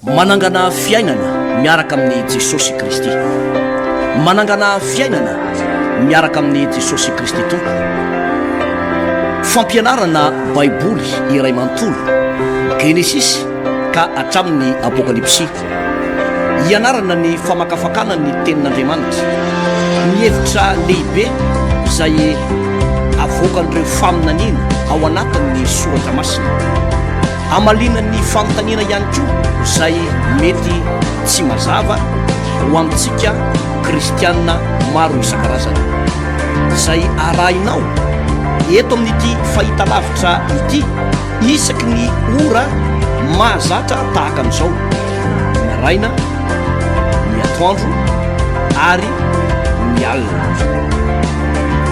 Manangana fiainana miaraka amin'i Jesosy Kristy. Manangana fiainana miaraka amin'i Jesosy Kristy Tompo. Fampianarana Baiboly iray manontolo, Genesisy ka hatramin'ny Apokalypsy. Hianarana ny famakafakana ny Tenin'Andriamanitra, ny hevitra lehibe izay avoakan'ireo faminaniana ao anatin'ny Soratra Masina. Hamaliana ny fanontaniana ihany koa izay mety tsy mazava ho antsika kristiana maro isan-karazany. Izay arahinao eto amin'ity fahitalavitra ity isaky ny ora mahazatra tahaka an'izao, ny maraina, ny atoandro ary ny alina.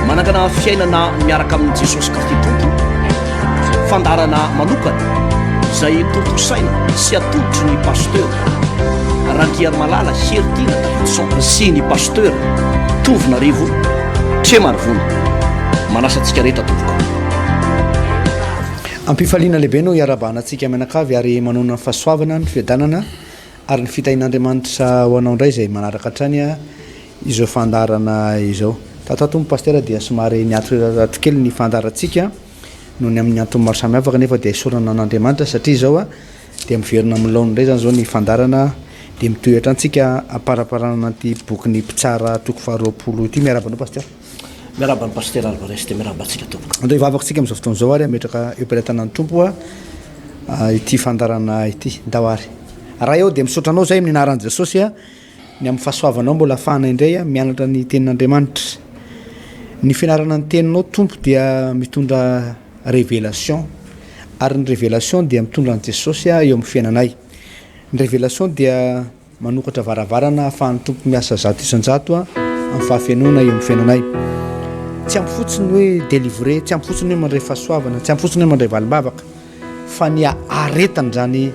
Manangana fiainana miaraka amin'i Jesosy Kristy Tompo, fandaharana manokana izay tontosaina sy atolotry ny Pasteur Randriarimalala Heritiana Davidson sy ny Pasteur Tovonarivo Tremarivony. Manasa antsika rehetra tompoko. Am-pifaliana lehibe no iarahabana antsika mianakavy ary manonona ny fahasoavana, ny fiadanana ary ny fitahian'Andriamanitra ho anao indray izay manaraka hatrany izao fandaharana izao. Tato ato moa Pasitera dia somary niato kely ny fandaharantsika noho ny amin'ny antony maro samihafa kanefa dia isaorana an'Andriamanitra satria izao dia miverina amin'ny laoniny indray izany izao ny fandaharana dia mitohy hatrany tsika amparaparana ity bokin'ny Mpitsara toko faharoapolo ity. Miarahaba anao Pasitera. Miarahaba an'i Pasitera Alvarez dia miarahaba antsika tompoko. Andao hivavaka tsika amin'izao fotoana izao ary hametraka eo am-pelatanan'ny Tompo ity fandaharana ity. Ndao ary. Ray ô dia misaotra anao izay amin'ny anaran'i Jesosy ny amin'ny fahasoavanao mbola afahana indray mianatra ny tenin'Andriamanitra. Ny fianarana ny teninao Tompo dia mitondra révélation ary ny révélation dia mitondra an'i Jesosy eo amin'ny fiainanay. Ny révélation dia Manokatra varavarana ahafahan'ny Tompo miasa 100% amin'ny fahafenoana eo amin'ny fiainanay. Tsy ampy fotsiny hoe délivrer, tsy ampy fotsiny hoe mandray fahasoavana, tsy ampy fotsiny hoe mandray valim-bavaka, fa ny aharetan'izany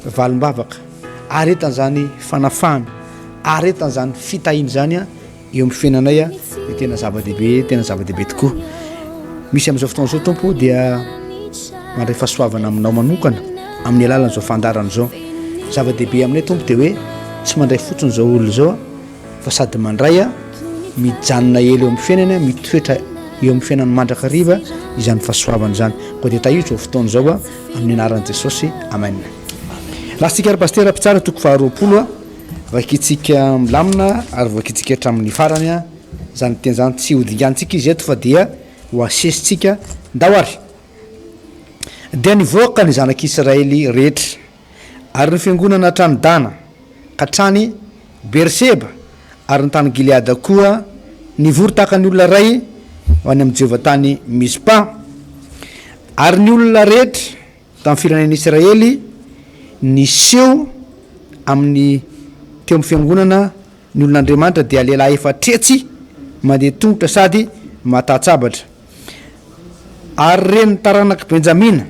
valim-bavaka, aharetan'izany fanafahana, aharetan'izany fitahiana izany Eo amin'ny fiainanay dia tena zava-dehibe, tena zava-dehibe tokoa. Misy amin'izao fotoana izao Tompo dia mandray fahasoavana aminao manokana amin'ny alalan'izao fandaharana izao. Zava-dehibe aminay Tompo dia hoe tsy mandray fotsiny izao olona izao fa sady mandray mijanona ela eo amin'ny fiainany, mitoetra eo amin'ny fiainany mandrakariva izany fahasoavana izany. Koa dia tahio izao fotoana izao amin'ny anaran'i Jesosy. Amen. Lasantsika ry Pasitera Mpitsara toko faharoapolo. Vakintsika milamina ary vakintsika hatramin'ny farany izany teny izany. Tsy hodinganintsika izy eto fa dia ho asesintsika. Ndao ary! Dia nivoaka ny zanak'Israely rehetra, ary ny fiangonana hatrany Dana ka hatrany Berseba ary ny tany Gileada koa, nivory tahaka ny olona iray ho any amin'i Jehovah tany Mizpa. Ary ny olona rehetra Tamin'ny firenen'i Israely, niseho amin'ny teo amin'ny fiangonana ny olon'Andriamanitra dia lehilahy efatretsy mandeha tongotra sady matatsabatra. Ary ren'ny taranak'i Benjamina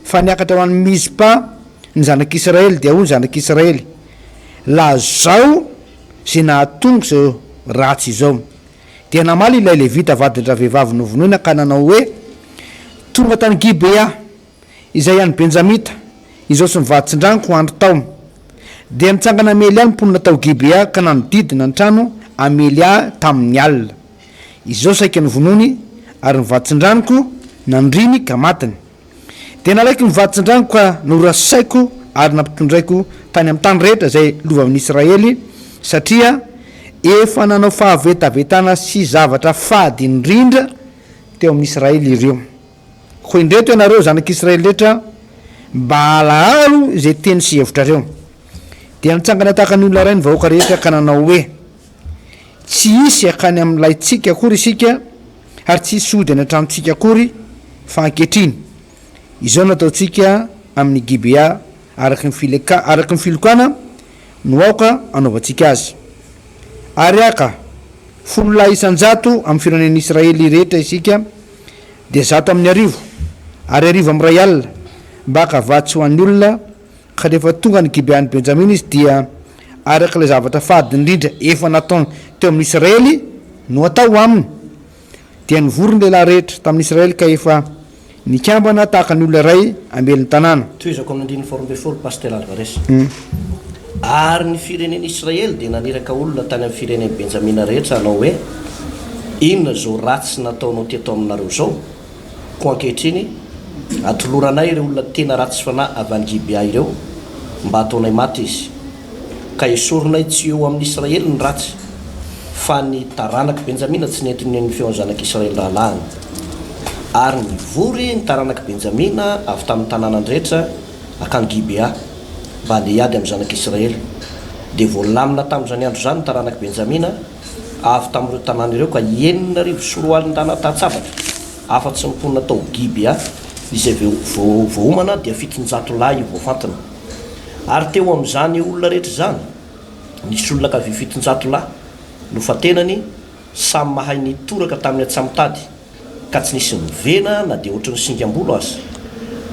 fa niakatra ho any Mizpa ny zanak'Israely, dia hoy ny zanak'Israely, Lazao izay nahatonga izao ratsy izao. Dia namaly ilay Levita vadin-dravehivavy novonoina ka nanao hoe, Tonga tany Gibea izay an'i Benjamita, izao sy ny vaditsindranoko andro tao. Dia nitsangana hamely ahy ny mponina tao Gibea ka nanodidina ny trano hamely ahy tamin'ny alina. Izao saika novonoiny, ary ny vaditsindranoko nandriny ka matiny. Dia nalaiko ny vaditsindranoko ka norasaiko ary nampitondraiko tany amin'ny tany rehetra izay lovan'ny Israely, satria efa nanao fahavetavetana sy zavatra fady indrindra teo amin'ny Israely ireo. Koa indreto ianareo zanak'Israely rehetra, mba alaharo izay teny sy hevitrareo. Dia nitsangana tahaka ny olona iray ny vahoaka rehetra ka nanao hoe, Tsy hisy hankany amin'ny laintsika akory isika, ary tsy hisy hody any an-tranontsika akory, fa ankehitriny, izao no ataontsika amin'i Gibea araka ny fileka, araka ny filokana no aoka hanaovantsika azy. Ary haka 10 isan-jato amin'ny firenen'Israely rehetra isika, dia zato amin'ny arivo, ary arivo amin'ny iray alina, mba haka vatsy ho an'ny olona, ka rehefa tonga any Gibean'i Benjamina izy, dia araka ilay zavatra fady indrindra efa nataony teo amin'ny Israely no hatao aminy. Dia nivory ny lehilahy rehetra tamin'ny Israely ka efa. Nikambana tahaka ny olona iray hamely ny tanàna. Tohizako amin'ny andininy faharoambinifolo, Pasitera Alvarez. Ary ny firenen'i Israely dia naniraka olona tany amin'ny firenen'i Benjamina rehetra hanao hoe, Inona izao ratsy nataonao teto aminareo izao? Koa ankehitriny, atoloranay ireo olona tena ratsy fanahy avy any Gibea ireo, mba hataonay maty izy. Ka esorinay tsy eo amin'i Israely ny ratsy, fa ny taranak'i Benjamina tsy nentiny ny feon'ny zanak'Israely rahalahiny. Ary nivory ny taranak'i Benjamina avy tamin'ny tanànany rehetra hankany Gibea, mba handeha hiady amin'ny zanak'Israely. Dia voalamina tamin'izany andro izany ny taranak'i Benjamina avy tamin'ireo tanàna ireo, ka 2600 natan-tsabatra, afa-tsy ny mponina tao Gibea, izay voaomana, dia 700 lahy voafantina. Ary teo amin'izany olona rehetra izany, nisy olona ankavia 700 lahy, nofantenany, samy mahay nitoraka tamin'ny antsamotady, ka tsy nisy nivena na dia hoatry ny singam-bolo aza.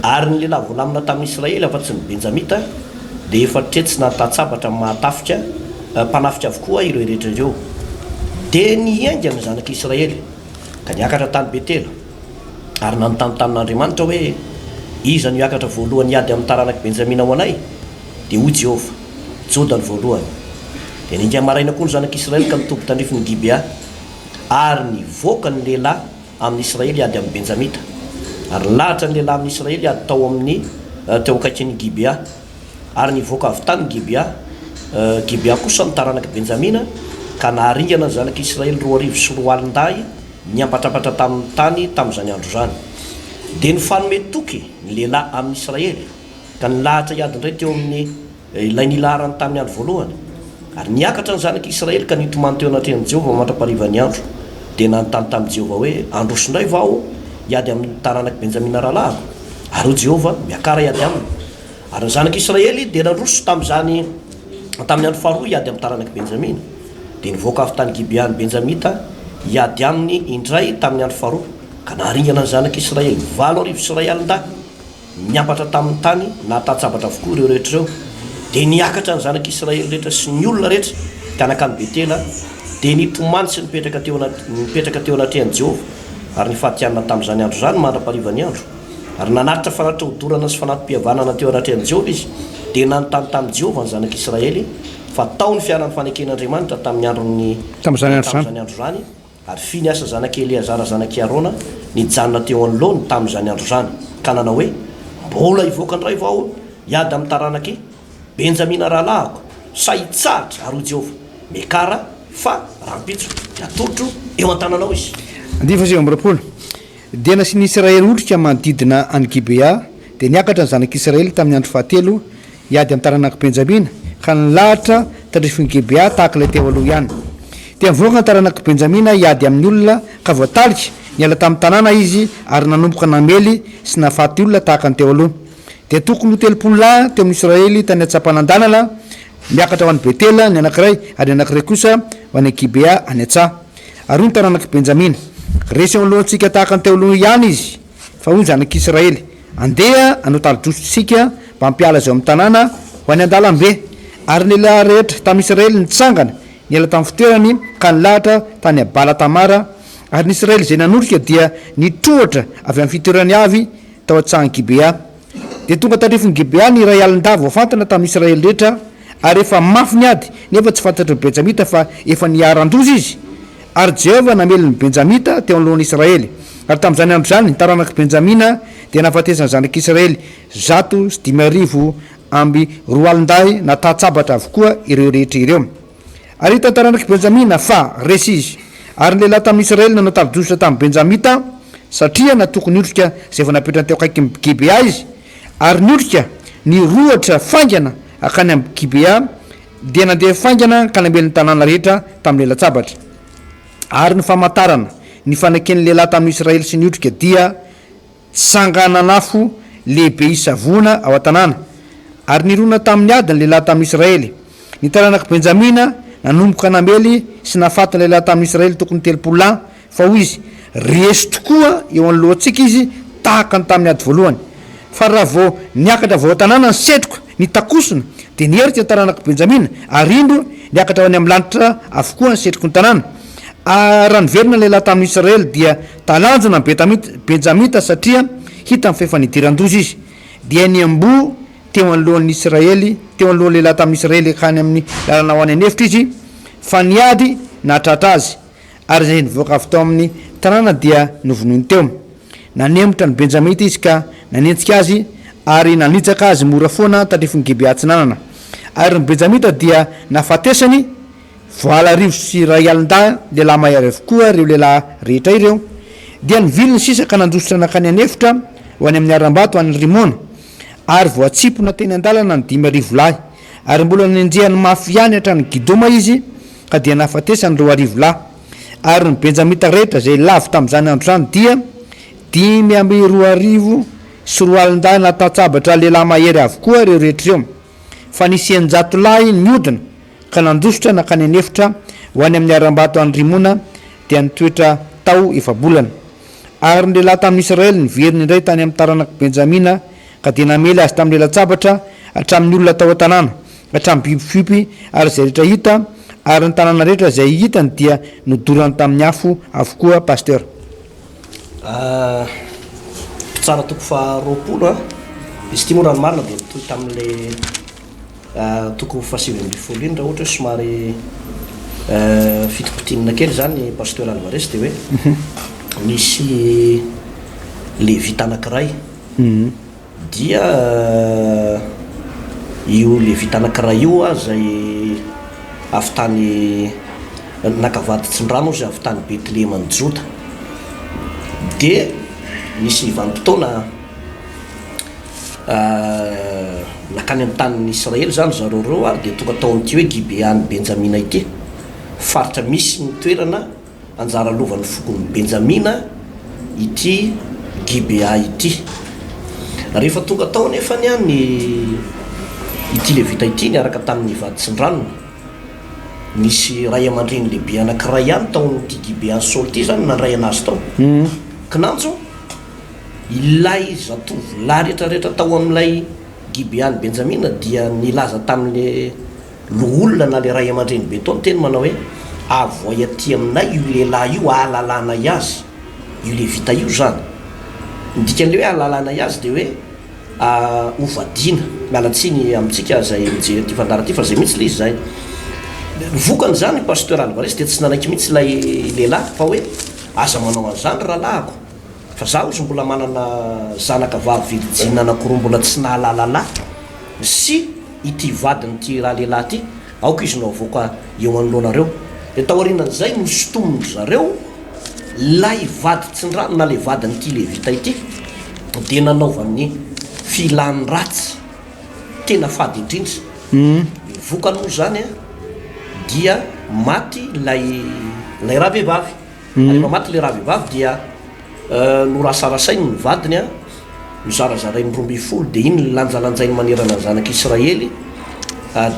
Ary ny lehilahy voalamina tamin'ny Israely, afa-tsy ny Benjamita, dia efa tretsy nahatantsabatra mahatafika mpanafika avokoa ireo rehetra ireo. Dia niainga ny zanak'i Israely, ka niakatra tany Betela, ary nanontany tamin'Andriamanitra hoe, Iza no hiakatra voalohany hiady amin'ny taranak'i Benjamina ho anay? Dia hoy Jehovah, Joda no voalohany. Dia niainga maraina koa ny zanak'Israely ka nitoby tandrifin'i Gibea. Ary nivoaka ny lehilahy amin'i Israely hiady amin'i Benjamita. Ary nilahatra ny lehilahy amin'i Israely hiady tao amin'ny teo akaikin'i Gibea. Ary nivoaka avy tany Gibea, Gibea kosa ny taranak'i Benjamina, ka naharingana ny zanak'i Israely 2002 alin-dahy niampatrampatra tamin'ny tany tamin'izany andro izany. Dia nifanome toky ny lehilahy amin'i Israely, ka nilahatra hiady indray teo amin'ny Ilay nilaharany tamin'ny andro voalohany. Ary niakatra ny zanak'i Israely ka nitomany teo anatrehan'i Jehovah mandra-paharivan'ny andro. Dia nanontany tamin'i Jehovah hoe, Handroso indray va aho hiady amin'ny taranak'i Benjamina rahalahiko? Ary hoy Jehovah, Miakara hiady aminy. Ary ny zanak'i Israely dia nandroso tamin'izany tamin'ny andro faharoa hiady amin'ny taranak'i Benjamina. Dia nivoaka avy tany Gibea ny Benjamita hiady aminy indray tamin'ny andro faharoa, ka naharingana ny zanak'i Israely 1008 dahy. Niampatra tamin'ny tany nahatan-tsabatra avokoa ireo rehetra ireo. Dia niakatra ny zanak'Israely rehetra sy ny olona rehetra ka nankany Betela, dia nitomany sy nipetraka teo nipetraka teo anatrehan'i Jehovah, ary nifatianina tamin'izany andro izany mandra-paharivan'ny andro. Ary nanatitra fanatitra hodorana sy fanati-pihavanana teo anatrehan'i Jehovah izy. Dia nanontany tamin'i Jehovah ny zanak'Israely, fa tao ny fiaran'ny faneken'Andriamanitra tamin'ny andron'ny Tamin'izany andro izany. tamin'izany andro izany. Ary Fineasa zanak'i Eleazara zanak'i Arona nijanona teo anoloany tamin'izany andro izany, ka nanao hoe, Mbola hivoaka indray vao aho hiady amin'ny taranak'i Benjamina rahalahiko, sa hitsahatra? Ary hoy Jehovah, Miakara, fa rahampitso dia hatolotro eo an-tananao izy. Andininy faha-29. Dia nasian'ny Israely otrika manodidina an'i Gibea, dia niakatra ny zanak'Israely tamin'ny andro fahatelo hiady amin'ny taranak'i Benjamina, ka nilahatra tandrifin'i Gibea tahaka ilay teo aloha ihany. Dia nivoaka ny taranak'i Benjamina hiady amin'ny olona, ka voatarika niala tamin'ny tanàna izy ary nanomboka namely sy nahafaty olona tahaka ny teo aloha. Dia tokony ho 30 lahy teo amin'ny Israely tany an-tsampanandalana, miakatra ho any Betela ny anankiray, ary ny anankiray kosa ho any Gibea any an-tsaha. Ary hoy ny taranak'i Benjamina, Resy eo anoloantsika tahaka ny teo aloha ihany izy. Fa hoy ny zanak'Israely, Andeha hanao tari-drosotra isika mba hampiala azy ao amin'ny tanàna ho any an-dalambe. Ary ny lehilahy rehetra tamin'i Israely nitsangana, niala tamin'ny fitoerany ka nilahatra tany Bala-tamara, ary ny Israely izay nanorika dia nitroatra avy amin'ny fitoerany avy tao an-tsahan'i Gibea. Dia tonga tandrifin'i Gibea ny iray alin-dahy voafantina tamin'ny Israely rehetra, ary efa mafy ny ady, nefa tsy fantatry ny Benjamita fa efa niharan-doza izy. Ary Jehovah namely ny Benjamita teo anoloan'ny Israely. Ary tamin'izany andro izany, ny taranak'i Benjamina dia nahafatesan'ny zanak'Israely 205 alin-dahy natahan-tsabatra avokoa ireo rehetra ireo. Ary hitan'ny taranak'i Benjamina fa resy izy. Ary ny lehilahy tamin'ny Israely nanao tari-dositra tamin'ny Benjamita, satria natoky ny otrika izay efa napetrany teo akaikin'i Gibea izy. Ary ny otrika nirohotra faingana hankany amin'i Gibea, dia nandeha faingana ka namely ny tanàna rehetra tamin'ny lela-tsabatra. Ary ny famantarana ny faneken'ny lehilahy tamin'ny Israely sy ny otrika dia tsanganan'afo lehibe hisavoana ao an-tanàna. Ary nirona tamin'ny ady ny lehilahy tamin'ny Israely. Ny taranak'i Benjamina nanomboka namely sy nahafaty ny lehilahy tamin'ny Israely tokony 30 lahy, Fa hoy izy, Resy tokoa eo anoloantsika izy tahaka ny tamin'ny ady voalohany. Fa raha vao niakatra avy ao an-tanàna ny setroka nitakosona, dia niherika ny taranak'i Benjamina, ary indro, niakatra ho any amin'ny lanitra avokoa ny setroky ny tanàna. Ary raha niverina ny lehilahy tamin'ny Israely, dia talanjona ny Benjamita, satria hitany fa efa nidiran-doza izy, dia niamboho teo anoloan'ny Israely, teo anoloan'ny lehilahy tamin'ny Israely hankany amin'ny lalana ho any an'efitra izy, fa niady nahatratra azy, ary izay nivoaka avy tao amin'ny tanàna dia novonoiny teo. Nanemitra ny Benjamita izy ka nanenjika azy ary nanitsaka azy mora foana tandrifin'i Gibea atsinanana. Ary ny Benjamita dia nahafatesany 1800 lehilahy mahery avokoa ireo lehilahy rehetra ireo. Dia nivily ny sisa ka nandositra nankany an'efitra ho any amin'ny harambato any Rimona. Ary voatsimpona teny an-dalana ny 5000 lahy. Ary mbola nenjehany mafy ihany hatrany Gidoma izy, ka dia nahafatesany 2000 lahy. Ary ny Benjamita rehetra izay lavo tamin'izany andro izany dia 2025 natan-tsabatra lehilahy mahery avokoa ireo rehetra ireo. Fa nisy 600 lahy niodina ka nandositra nankany an'efitra ho any amin'ny harambato any Rimona, dia nitoetra tao efa-bolana. Ary ny lehilahy tamin'ny Israely niverina indray tany amin'ny taranak'i Benjamina, ka dia namely azy tamin'ny lela-tsabatra hatramin'ny olona tao an-tanàna, hatramin'ny biby fiompy, ary izay rehetra hita, ary ny tanàna rehetra izay hitany dia nodorany tamin'ny afo avokoa. Pasteur. Mpitsara toko faha 20 a, izy ity moa raha ny marina dia nitohy tamin'ilay toko faha 19 iny raha ohatra hoe somary fitopotinina kely izany Pasteur Alvarez dia hoe nisy levita anankiray Dia io Levita anankiray io izay avy tany, naka vady tsindrano izy avy tany Betleheman'i Joda. Dia nisy vanim-potoana nankany amin'ny tanin'i Israely izany zareo ireo ary dia tonga tao amin'ity hoe Gibean'i Benjamina ity, faritra misy ny toerana Anjara lovan'ny fokon'i Benjamina ity Gibea ity. Rehefa tonga tao anefa ny ity Levita ity niaraka tamin'ny vaditsindranony, nisy ray aman-dreny lehibe anankiray ihany tao amin'ity Gibean'i Saoly ity izany nandray an'azy tao. Kinanjo, ilay zatovolahy rehetrarehetra tao amin'ilay Gibean'i Benjamina dia nilaza tamin'ilay Loholona na le ray aman-dreny be tao niteny manao hoe, Avoay aty aminay io lehilahy io ahalalanay azy, io levita io izany. Ny dikan'ilay hoe ahalalanay azy dia hoe hovadiana. Miala tsiny amintsika izay mijery an'ity fandaharana ity fa izay mihitsy ilay izy izay. Ny vokany izany Pasteur Alvarez dia tsy nanaiky mihitsy ilay lehilahy fa hoe aza manao an'izany ry rahalahiko fa za ozy mbola manana zanaka vavy virjina anankiroa mbola tsy nahalala lahy sy ity vadin'ity ralehilahy ity, aoka izy no havoaka eo anoloanareo. Dia taorianan'izay, nosintomin-dry zareo ilay vadin-tsindrano na ilay vadin'ity Levita ity, dia nanaovany filany ratsy tena fady indrindra. Ny vokany moa izany dia maty ilay ilay ravehivavy. Rehefa maty ilay ravehivavy dia norasarasainy ny vadiny, nozarazarainy 12, dia iny lanjalanjainy manerana ny zanak'i Israely,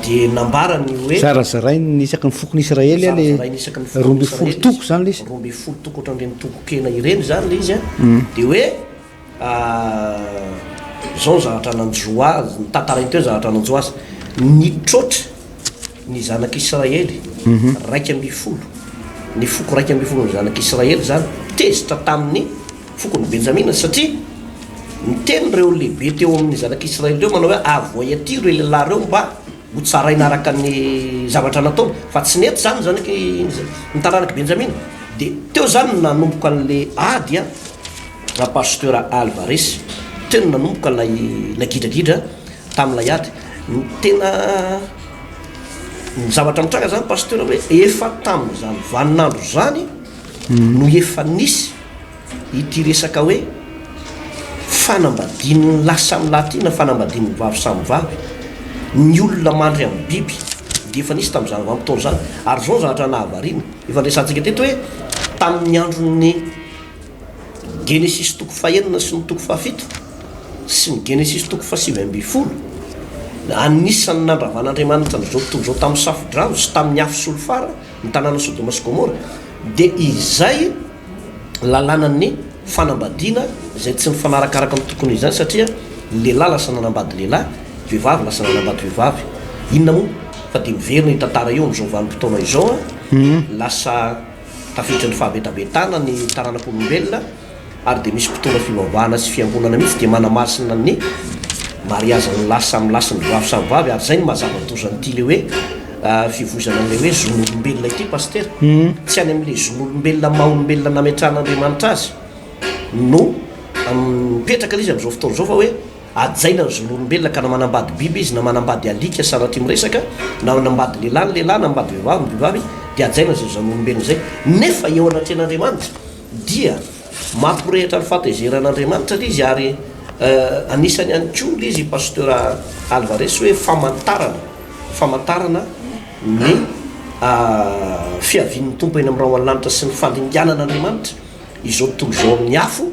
dia nambarany hoe. Zarazarainy ny isaky ny fokon'i Israely ilay 12 toko izany ilay izy. 12 toko ohatran'ireny tokon-kena ireny izany ilay izy, dia hoe. Izao ny zavatra nanjo azy, notantarainy teo ny zavatra nanjo azy. Nitroatra ny zanak'Israely 11, ny foko 11 ny zanak'Israely izany, tezitra tamin'ny fokon'i Benjamina satria niteny ireo lehibe teo amin'ny zanak'Israely ireo manao hoe, Avoay aty ireo lehilahy ireo mba hotsaraina araka ny zavatra nataony. Fa tsy nety izany ny zanaky ny taranak'i Benjamina. Dia teo izany no nanomboka an'ilay ady. Ra-Pasteur Alvarez, teo no nanomboka ilay ilay gidragidra tamin'ilay ady. Ny tena ny zavatra mitranga izany Pasteur hoe efa tamin'izany vaninandro izany no efa nisy ity resaka hoe fanambadian'ny lahy samy lahy ity na fanambadian'ny vavy samy vavy, ny olona mandry amin'ny biby dia efa nisy tamin'izany vanim-potoana izany. Ary izao ny zavatra nahavariana, efa niresahantsika teto hoe tamin'ny andron'ny Genesisy toko fahenina sy ny toko fahafito sy ny Genesisy toko fahasivy ambin'ny folo, anisan'ny nandravan'Andriamanitra an'izao tontolo izao tamin'ny safodrano sy tamin'ny afo solifara ny tanàna Sodoma sy Gomora, dia izay lalànan'ny fanambadiana izay tsy mifanarakaraka amin'ny tokony ho izy izany satria ny lehilahy lasa nanambady lehilahy, vehivavy lasa nanambady vehivavy. Inona moa fa dia miverina io tantara io amin'izao vanim-potoana izao, lasa. Tafiditry ny fahabetahabetana ny taranak'olombelona. Ary dia misy mpitondra fivavahana sy fiangonana mihitsy dia manamasina ny mariazin'ny lahy samy lahy sy ny vavy samy vavy ary izay no maha zava-doza an'ity le hoe fivoizana an'ilay hoe zon'olombelona ity Pasitera. Tsy any amin'ilay zon'olombelona maha olombelona nametrahan'Andriamanitra azy no mipetraka ilay izy amin'izao fotoana izao fa hoe hajaina ny zon'olombelona ka na manambady biby izy na manambady alika sanatria miresaka na manambady lehilahy ny lehilahy na manambady vehivavy ny vehivavy dia hajaina izay zon'olombelona izay nefa eo anatrehan'Andriamanitra dia Mampirehitra ny fahatezeran'Andriamanitra ilay izy ary anisany ihany koa ilay izy Pasteur Alvarez hoe famantarana, famantarana ny fiavian'ny Tompo eny amin'ny rahon'ny lanitra sy ny fandringanan'Andriamanitra izao tontolo izao amin'ny afo,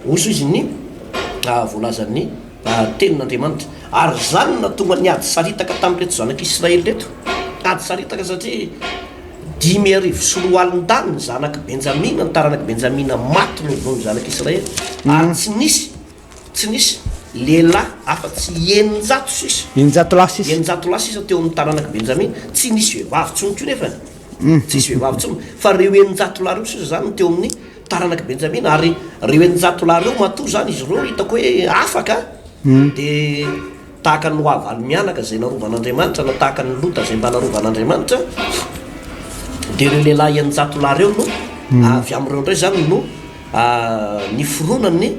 hoy izy ny voalazan'ny tenin'Andriamanitra. Ary izany no nahatonga ny ady saritaka tamin'ireto zanak'Israely ireto. Ady saritaka satria 2005 tany ny zanak'i Benjamina, ny taranak'i Benjamina maty novonoin'ny zanak'Israely, ary tsy nisy, tsy nisy lehilahy afa-tsy 600 sisa. 600 lahy sisa. 600 lahy sisa teo amin'ny taranak'i Benjamina. Tsy nisy vehivavy intsony koa nefany. Tsy nisy vehivavy intsony. Fa ireo 600 lahy ireo sisa izany no teo amin'ny taranak'i Benjamina. Ary ireo 600 lahy ireo, matoa izany izy ireo hitako hoe afaka, dia. Tahaka an'i Noa valo-mianaka izay narovan'Andriamanitra, na tahaka an'i Lota izay mba narovan'Andriamanitra, dia ireo lehilahy 600 lahy ireo no, avy amin'ireo indray izany no niforonan'ny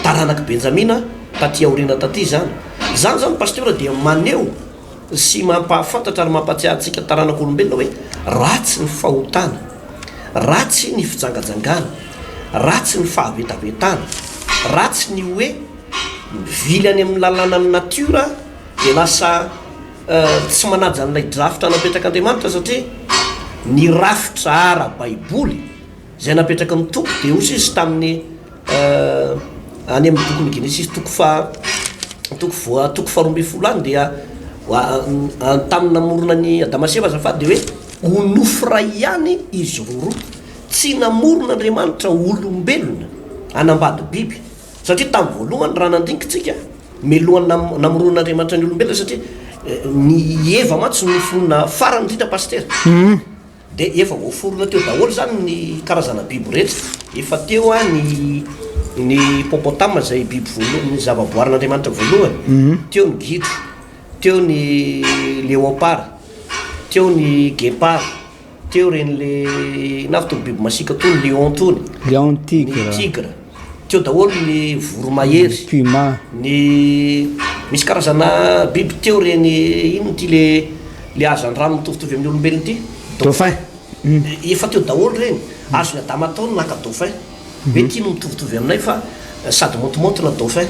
taranak'i Benjamina taty aoriana taty izany. Izany izany Pasteur dia maneho sy mampahafantatra ary mampahatsiahy antsika taranak'olombelona hoe ratsy ny fahotana, ratsy ny fijangajangana, ratsy ny fahavetavetana, ratsy ny hoe Mivily any amin'ny lalànan'ny natiora dia lasa tsy manaja an'ilay drafitra napetrak'Andriamanitra satria ny rafitra ara-baiboly izay napetraky ny Tompo dia hoy izy tamin'ny any amin'ny bokin'ny Genesisy toko faha toko voa toko faharoa ambin'ny folo any dia tamin'ny namorona an'i Adama sy Eva azafady dia hoe ho nofo iray ihany izy roroa. Tsy namorona Andriamanitra olombelona hanambady biby. Satria tamin'ny voalohany raha nandinika tsika, mialohan'ny namoronan'Andriamanitra ny olombelona satria ny i Eva mantsy no noforonina farany indrindra Pasitera. Dia efa voaforona teo daholo izany ny karazana biby rehetra. Efa teo ny ny hippopotame izay biby voalohany, ny zavaboarin'Andriamanitra voalohany. Teo ny gidro, teo ny léopard, teo ny guépard. Teo ireny le inona avy tony biby masiaka tony, lion tony. Lion, tigre. Ny tigre. Teo daholo ny voromahery. Puma. Ny misy karazana biby teo ireny inona ity le le hazandrano mitovitovy amin'ny olombelona ity? Dauphin. Efa teo daholo ireny. Azon'i Adama atao ny naka dauphin. Hoe ity no mitovitovy aminay fa sady montimontina dauphin.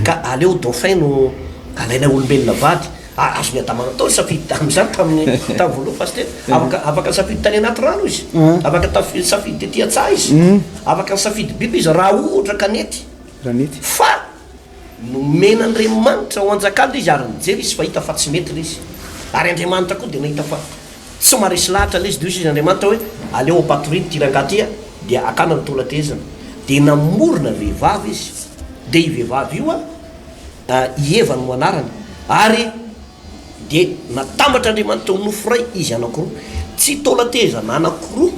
Ka aleo dauphin no alainay olombelona vady. Azon'i Adama natao ny safidy tamin'izany tamin'ny tamin'ny voalohany Pasitera. Afaka afaka nisafidy tany anaty rano izy. Afaka taf- nisafidy tety an-tsaha izy. Afaka nisafidy biby izy raha ohatra ka nety. Raha nety. Fa nomen'Andriamanitra ho anjakana ilay izy ary nijery izy fa hita fa tsy mety ilay izy. Ary Andriamanitra koa dia nahita fa tsy maharesy lahatra ilay izy dia hoy izy Andriamanitra hoe aleo ampatoriana ity rangahy ity a, dia hakana ny taolan-tehezana. Dia namorona vehivavy izy. Dia io vehivavy io a, I Eva no anarany, ary dia natambatr'Andriamanitra ho nofo iray izy anankiroa. Tsy taolan-tehezana anankiroa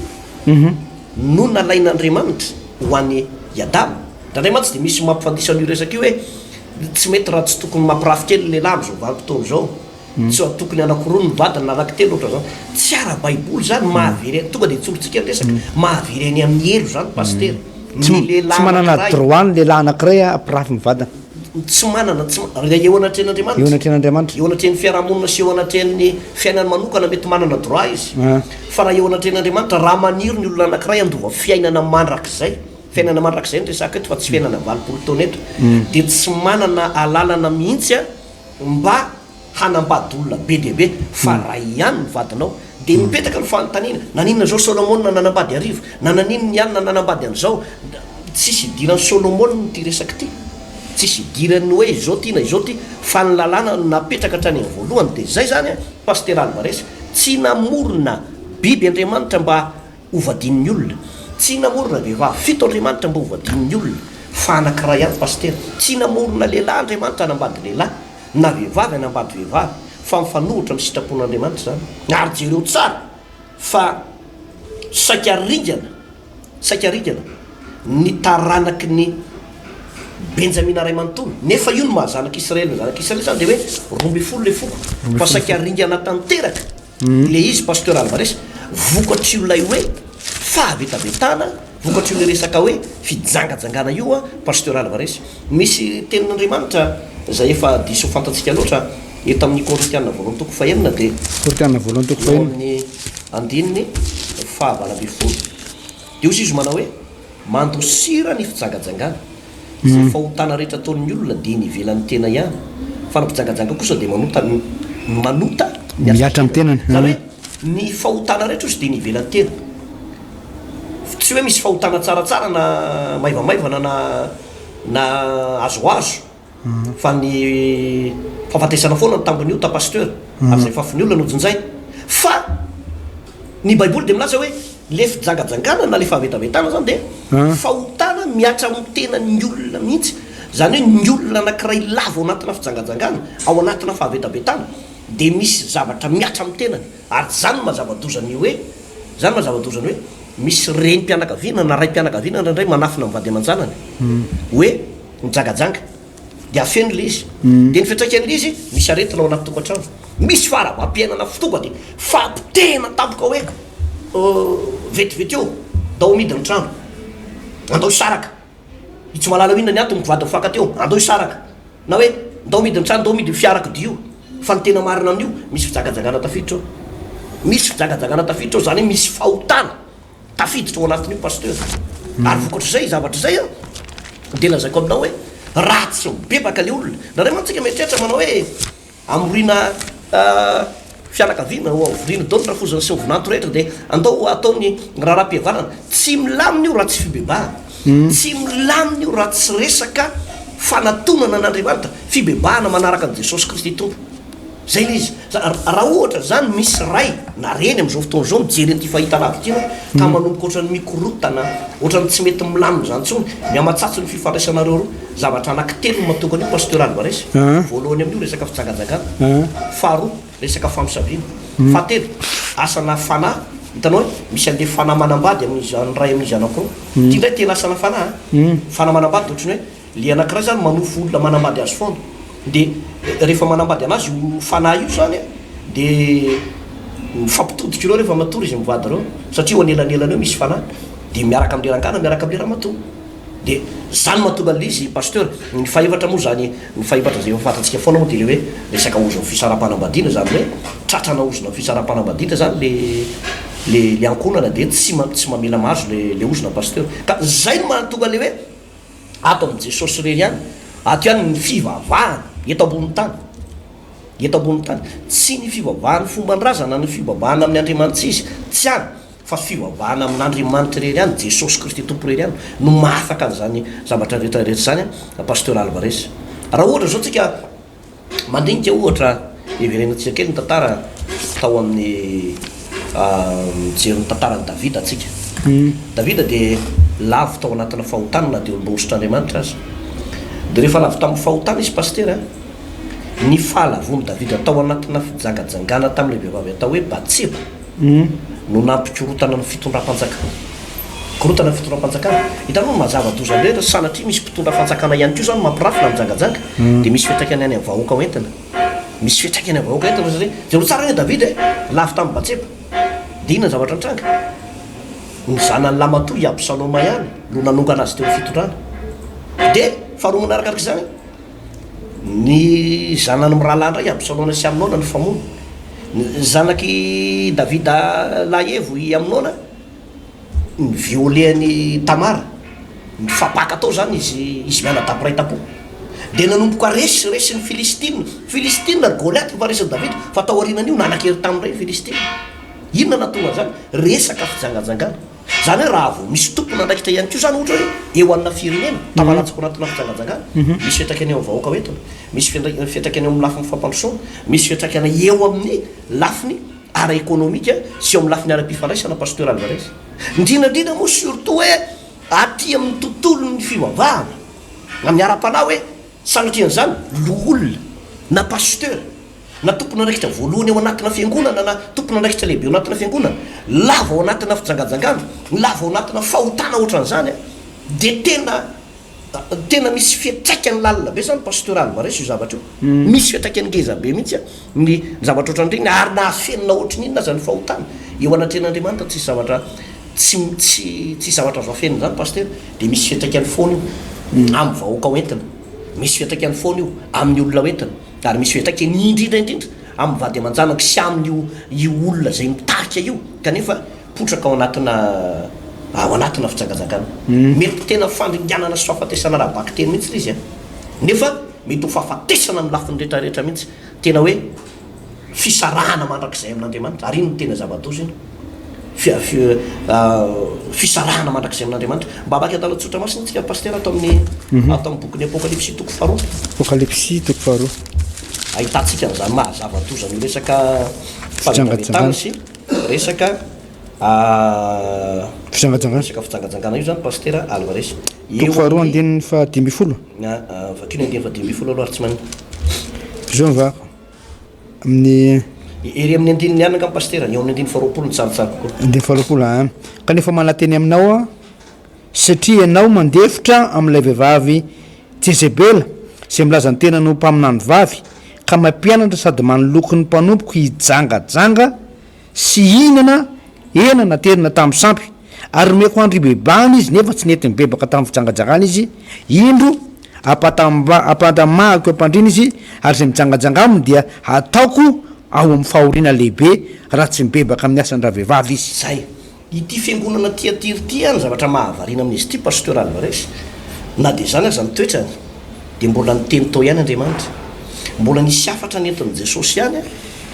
no nalain'Andriamanitra ho an'i Adama. Indraindray mantsy dia misy mampifandiso an'io resaka io hoe tsy mety raha tsy tokony mampirafy kely ny lehilahy amin'izao vanim-potoana izao. Tsy tokony anankiroa ny vadiny na anankitelo ohatran'izany. Tsy ara-baiboly izany, mahavery, tonga dia tsorintsika ny resaka, mahavery any amin'ny helo izany pasitera. Tsy Ny lehilahy tsy manana anankiray. droit ny lehilahy anankiray hampirafy ny vadiny. Tsy manana, tsy ma, raha eo anatrehan'Andriamanitra. Eo anatrehan'Andriamanitra. Eo anatrehan'ny fiarahamonina sy eo anatrehan'ny fiainany manokana mety manana droit izy. Fa raha eo anatrehan'Andriamanitra, raha maniry ny olona anankiray handova fiainana mandrakizay, fiainana mandrakizay no resahako eto fa tsy fiainana 80 taona eto, dia tsy manana alalana mihitsy mba hanambady olona be dia be fa ray ihany ny vadinao dia mipetraka ny fanontaniana naninona zao Solomona nanambady arivo na naninona i anona nanambady an'izao tsisy idiran'i Solomona ity resaka ity tsisy idiran'ny hoe izao ty na izao ty fa ny lalàna no napetraka hatrany amin'ny voalohany dia zay zany an Pasitera Alvarez tsy namorona biby Andriamanitra mba ho vadian'ny olona. Tsy namorona vehivavy fito Andriamanitra mba ho vadian'ny olona, fa anankiray ihany Pasitera. Tsy namorona lehilahy Andriamanitra hanambady lehilahy, na vehivavy hanambady vehivavy, fa mifanohitra amin'ny sitrapon'Andriamanitra izany. Ary jereo tsara fa saika ringana, saika ringana. ny taranaky ny Benjamina ray manontolo, nefa io no maha zanak'Israely ny zanak'Israely izany dia hoe 12 ilay foko, fa saika ringana tanteraka ilay izy Pasteur Alvarez, vokatr'io ilay hoe fahavetavetana, vokatr'io ilay resaka hoe fijangajangana io an Pasteur Alvarez. Misy tenin'Andriamanitra izay efa diso fantatsika loatra eto amin'ny Korintiana voalohany toko fahenina dia Korintiana voalohany toko eo fahenina. amin'ny andininy faha-18 dia hoy izy manao hoe. Mandosira ny fijangajangana. Izay fahotana rehetra ataon'ny olona dia ny ivelan'ny tena ihany, fa ny mpijangajanga kosa dia manota manota Mihatra amin'ny tenany. Izany hoe ny fahotana rehetra ozy dia ny ivelan'ny tena. Tsy hoe misy fahotana tsaratsara na maivamaivana na na azoazo. Fa ny fahafatesana foana no tambin'ny ota Pasteur, ary izay fafin'ny olona no jinjaina. Fa ny baiboly dia milaza hoe le fijangajangana na le fahavetavetana zany dia fahotana mihatra amin'ny tenan'ny olona mihitsy. Izany hoe ny olona anankiray lavo ao anatina fijangajangana, ao anatina fahavetavetana dia misy zavatra mihatra amin'ny tenany. Ary izany no maha-zava-doza ny hoe, izany no maha-zava-doza ny hoe misy renim-pianakaviana na raim-pianakaviana indraindray manafina ny vady aman-janany hoe Mijangajanga. Dia afeno ilay izy. Dia ny fiantraikan'ilay izy, misy aretina ao anaty tokantrano. Misy faharavampiainana tonga dia fahapotehina tampoka hoe vetivety eo, ndao amidy ny trano. Andao hisaraka. I tsy mahalala hoe inona ny antony, mpivady mifankatia eo, andao hisaraka. Na hoe ndao amidy ny trano, ndao amidy io fiarakodia io. Fa ny tena marina amin'io, misy fijangajangana tafiditra ao. Misy fijangajangana tafiditra ao, izany hoe misy fahotana. Tafiditra ao anatin'io Pasteur. Ary vokatr'izay zavatra izay an, dia lazaiko aminao hoe raha tsy mibebaka ilay olona, indraindray mantsy tsika mieritreritra manao hoe amoriana fianakaviana, ho avoriana daholo ny rafozana sy ny vinanto rehetra dia andao atao ny raharaham-pihavanana. Tsy milamina io raha tsy fibebahana. Tsy milamina io raha tsy resaka fanatonana an'Andriamanitra, fibebahana manaraka an'i Jesosy Kristy Tompo. Zay ilay izy. Raha ohatra zany misy ray na reny amin'izao fotoana izao mijery an'ity fahitalavitra ity ianao ka manomboka ohatran'ny mikorotana, ohatran'ny tsy mety milamina izany intsony, mihamatsatso ny fifandraisanareo roa. Zavatra anankitelo no mahatonga an'io Pasteur Alvarez. Voalohany amin'io resaka fijangajangana. Faharoa, resaka famosaviana. Fahatelo, asana fanahy. Hitanao hoe misy an'ilay fanahy manambady amin'izy ny ray amin'izy anankiroa. Ity indray tena asana fanahy an. Fanahy manambady dia ohatran'ny hoe Le anakiray zany manofy olona manambady azy foana de rehefa manambady anazy io fanahy io zany de mifampitodika ireo rehefa matory izy mivady ireo satria eo anelanelany eo misy fanahy de miaraka amle rangahy na miaraka amle ramatoa de zany mahatonga anle izy pasteur. Ny fahefatra moa zany ny fahefatra zay efa fantatsika foana moa de le hoe resaka ozona fisaraham-panambadiana zany hoe tratrana ozona fisaraham-panambadiana zany le le le ankohonana de tsy tsy mamela mahazo le le ozona pasteur ka zay no mahatonga le hoe Ato amin'i Jesosy irery ihany, ato ihany ny fivavahana eto ambonin'ny tany, eto ambonin'ny tany. Tsy ny fivavahan'ny fomban-drazana, ny fivavahana amin'ny andriamani-tsy izy, tsy any, fa fivavahana amin'Andriamanitra irery ihany, Jesosy Kristy Tompo irery ihany no mahafaka an'izany zavatra rehetra rehetra izany, Pasteur Alvarez. Raha ohatra izao tsika Mandinika ohatra, hiverenantsika kely ny tantara tao amin'ny mijery ny tantaran'i Davida tsika. Davida dia lavo tao anatina fahotana na dia olom-boahosotr'Andriamanitra aza. Dia rehefa lavo tamin'ny fahotana izy pasitera, ny fahalavoan'i Davida tao anatina fijangajangana tamin'ilay vehivavy atao hoe Batseba, no nampikorontana ny fitondram-panjakana. Korontana ny fitondram-panjakana. Hitanao ny maha zava-doza indray raha sanatria misy mpitondra fanjakana ihany koa izany mampirafy na mijangajanga dia misy fiantraikany any amin'ny vahoaka ho entina. Misy fiantraikany amin'ny vahoaka entina satria jereo tsara anie Davida e, lavo tamin'i Batseba. Dia inona ny zavatra nitranga? Ny zanany lahimatoa i Absaloma ihany no nanongana azy teo amin'ny fitondrana. Dia faharoa manarakaraka izany, Ny zanany mirahalahy indray, Absalona sy Amnona, nifamono. Ny zanak'i Davida lahy evo, i Amnona, ni-violer an'i Tamara. Nifampaka tao izany izy, izy mianadahy mpiray tampo. Dia nanomboka resy, resin'ny Filistina. Filistina ry Goliath efa resin'i Davida, fa tao aorianan'io nanan-kery taminy indray ny Filistina. Inona nahatonga an'izany? Resaka fijangajangana. Izany hoe raha vao misy tompon'andraikitra ihany koa izany ohatra hoe eo amina firenena, tafalatsaka ao anatina fijangajangana, misy fiantraikany eo amin'ny vahoaka hoentina, misy fiantraikany eo amin'ny lafiny fampandrosoana, misy fiantraikany eo amin'ny lafiny ara-ekonomika sy eo amin'ny lafiny ara-pifandraisana Pasteur Alvarez. Indrindra indrindra moa surtout hoe aty amin'ny tontolon'ny fivavahana, amin'ny ara-panahy hoe sanatrian'izany loholona na pasteur. na tompon'andraikitra voalohany ao anatina fiangonana na tompon'andraikitra lehibe ao anatina fiangonana, lava ao anatina fijangajangana, lava ao anatina fahotana ohatran'izany an! Dia tena tena misy fiantraikany lalina be zany Pasteur Alvarez io zavatra io. Misy fiantraikany ngeza be mihitsy ny zavatra ohatran'ireny ary na afenina ohatry ny inona aza ny fahotana eo anatrehan'Andriamanitra tsisy zavatra tsy tsy tsisy zavatra azo afenina zany Pasteur dia misy fiantraikany foana io amin'ny vahoaka hoentina, misy fiantraikany foana io amin'ny olona hoentina ary misy fiantraikany indrindra indrindra amin'ny vady aman-janaka sy amin'io io olona izay mitarika io kanefa potraka ao anatina ao anatina fijangajangana. Mety tena fandringanana sy fahafatesana ara-bakiteny mihitsy ilay izy an! Nefa mety ho fahafatesana amin'ny lafiny rehetra rehetra mihitsy. Tena hoe fisarahana mandrakizay amin'Andriamanitra. Ary iny no tena zava-doza iny. Fisarahana mandrakizay amin'Andriamanitra. Mba hamaky andalan-tsoratra masina isika Pasitera ato amin'ny ato amin'ny bokin'ny Apokalypsy toko faharoa. Apokalypsy toko faharoa. Ahitantsika an'izany maha zava-doza an'io resaka fangatavetana sy Resaka Fijangajangana. Resaka fijangajangana io zany Pasitera Alvarez. Toko faharoa andininy faha 15. Vakio ny andininy faha 15 aloha ary tsy maninona. Izao ny vako amin'ny. Ery amin'ny andininy ihany angamba Pasitera, eo amin'ny andininy faha 20 no tsaratsara kokoa. Andininy faha 20 an. Kanefa mananteny aminao aho satria ianao mandefitra amin'ilay vehivavy Jezebela, izay milaza ny tenany ho mpaminany vavy, ka mampianatra sady manoloky ny mpanompoko hijangajanga sy hihinana hena naterina tamin'ny sampy, ary nomeko andro hibebahana izy, nefa tsy nety nibebaka tamin'ny fijangajangany izy, indro, ampandamahako eo am-pandriana izy, ary izay mijangajanga aminy dia hataoko ao amin'ny fahoriana lehibe, raha tsy mibebaka amin'ny asan-dravehivavy izy. Izay. Ity fiangonana Tiatira ity an, ny zavatra mahavariana amin'izy ity Pasteur Alvarez, na dia izany aza ny toetrany, dia mbola niteny tao ihany Andriamanitra. Mbola nisy hafatra nentin'i Jesosy ihany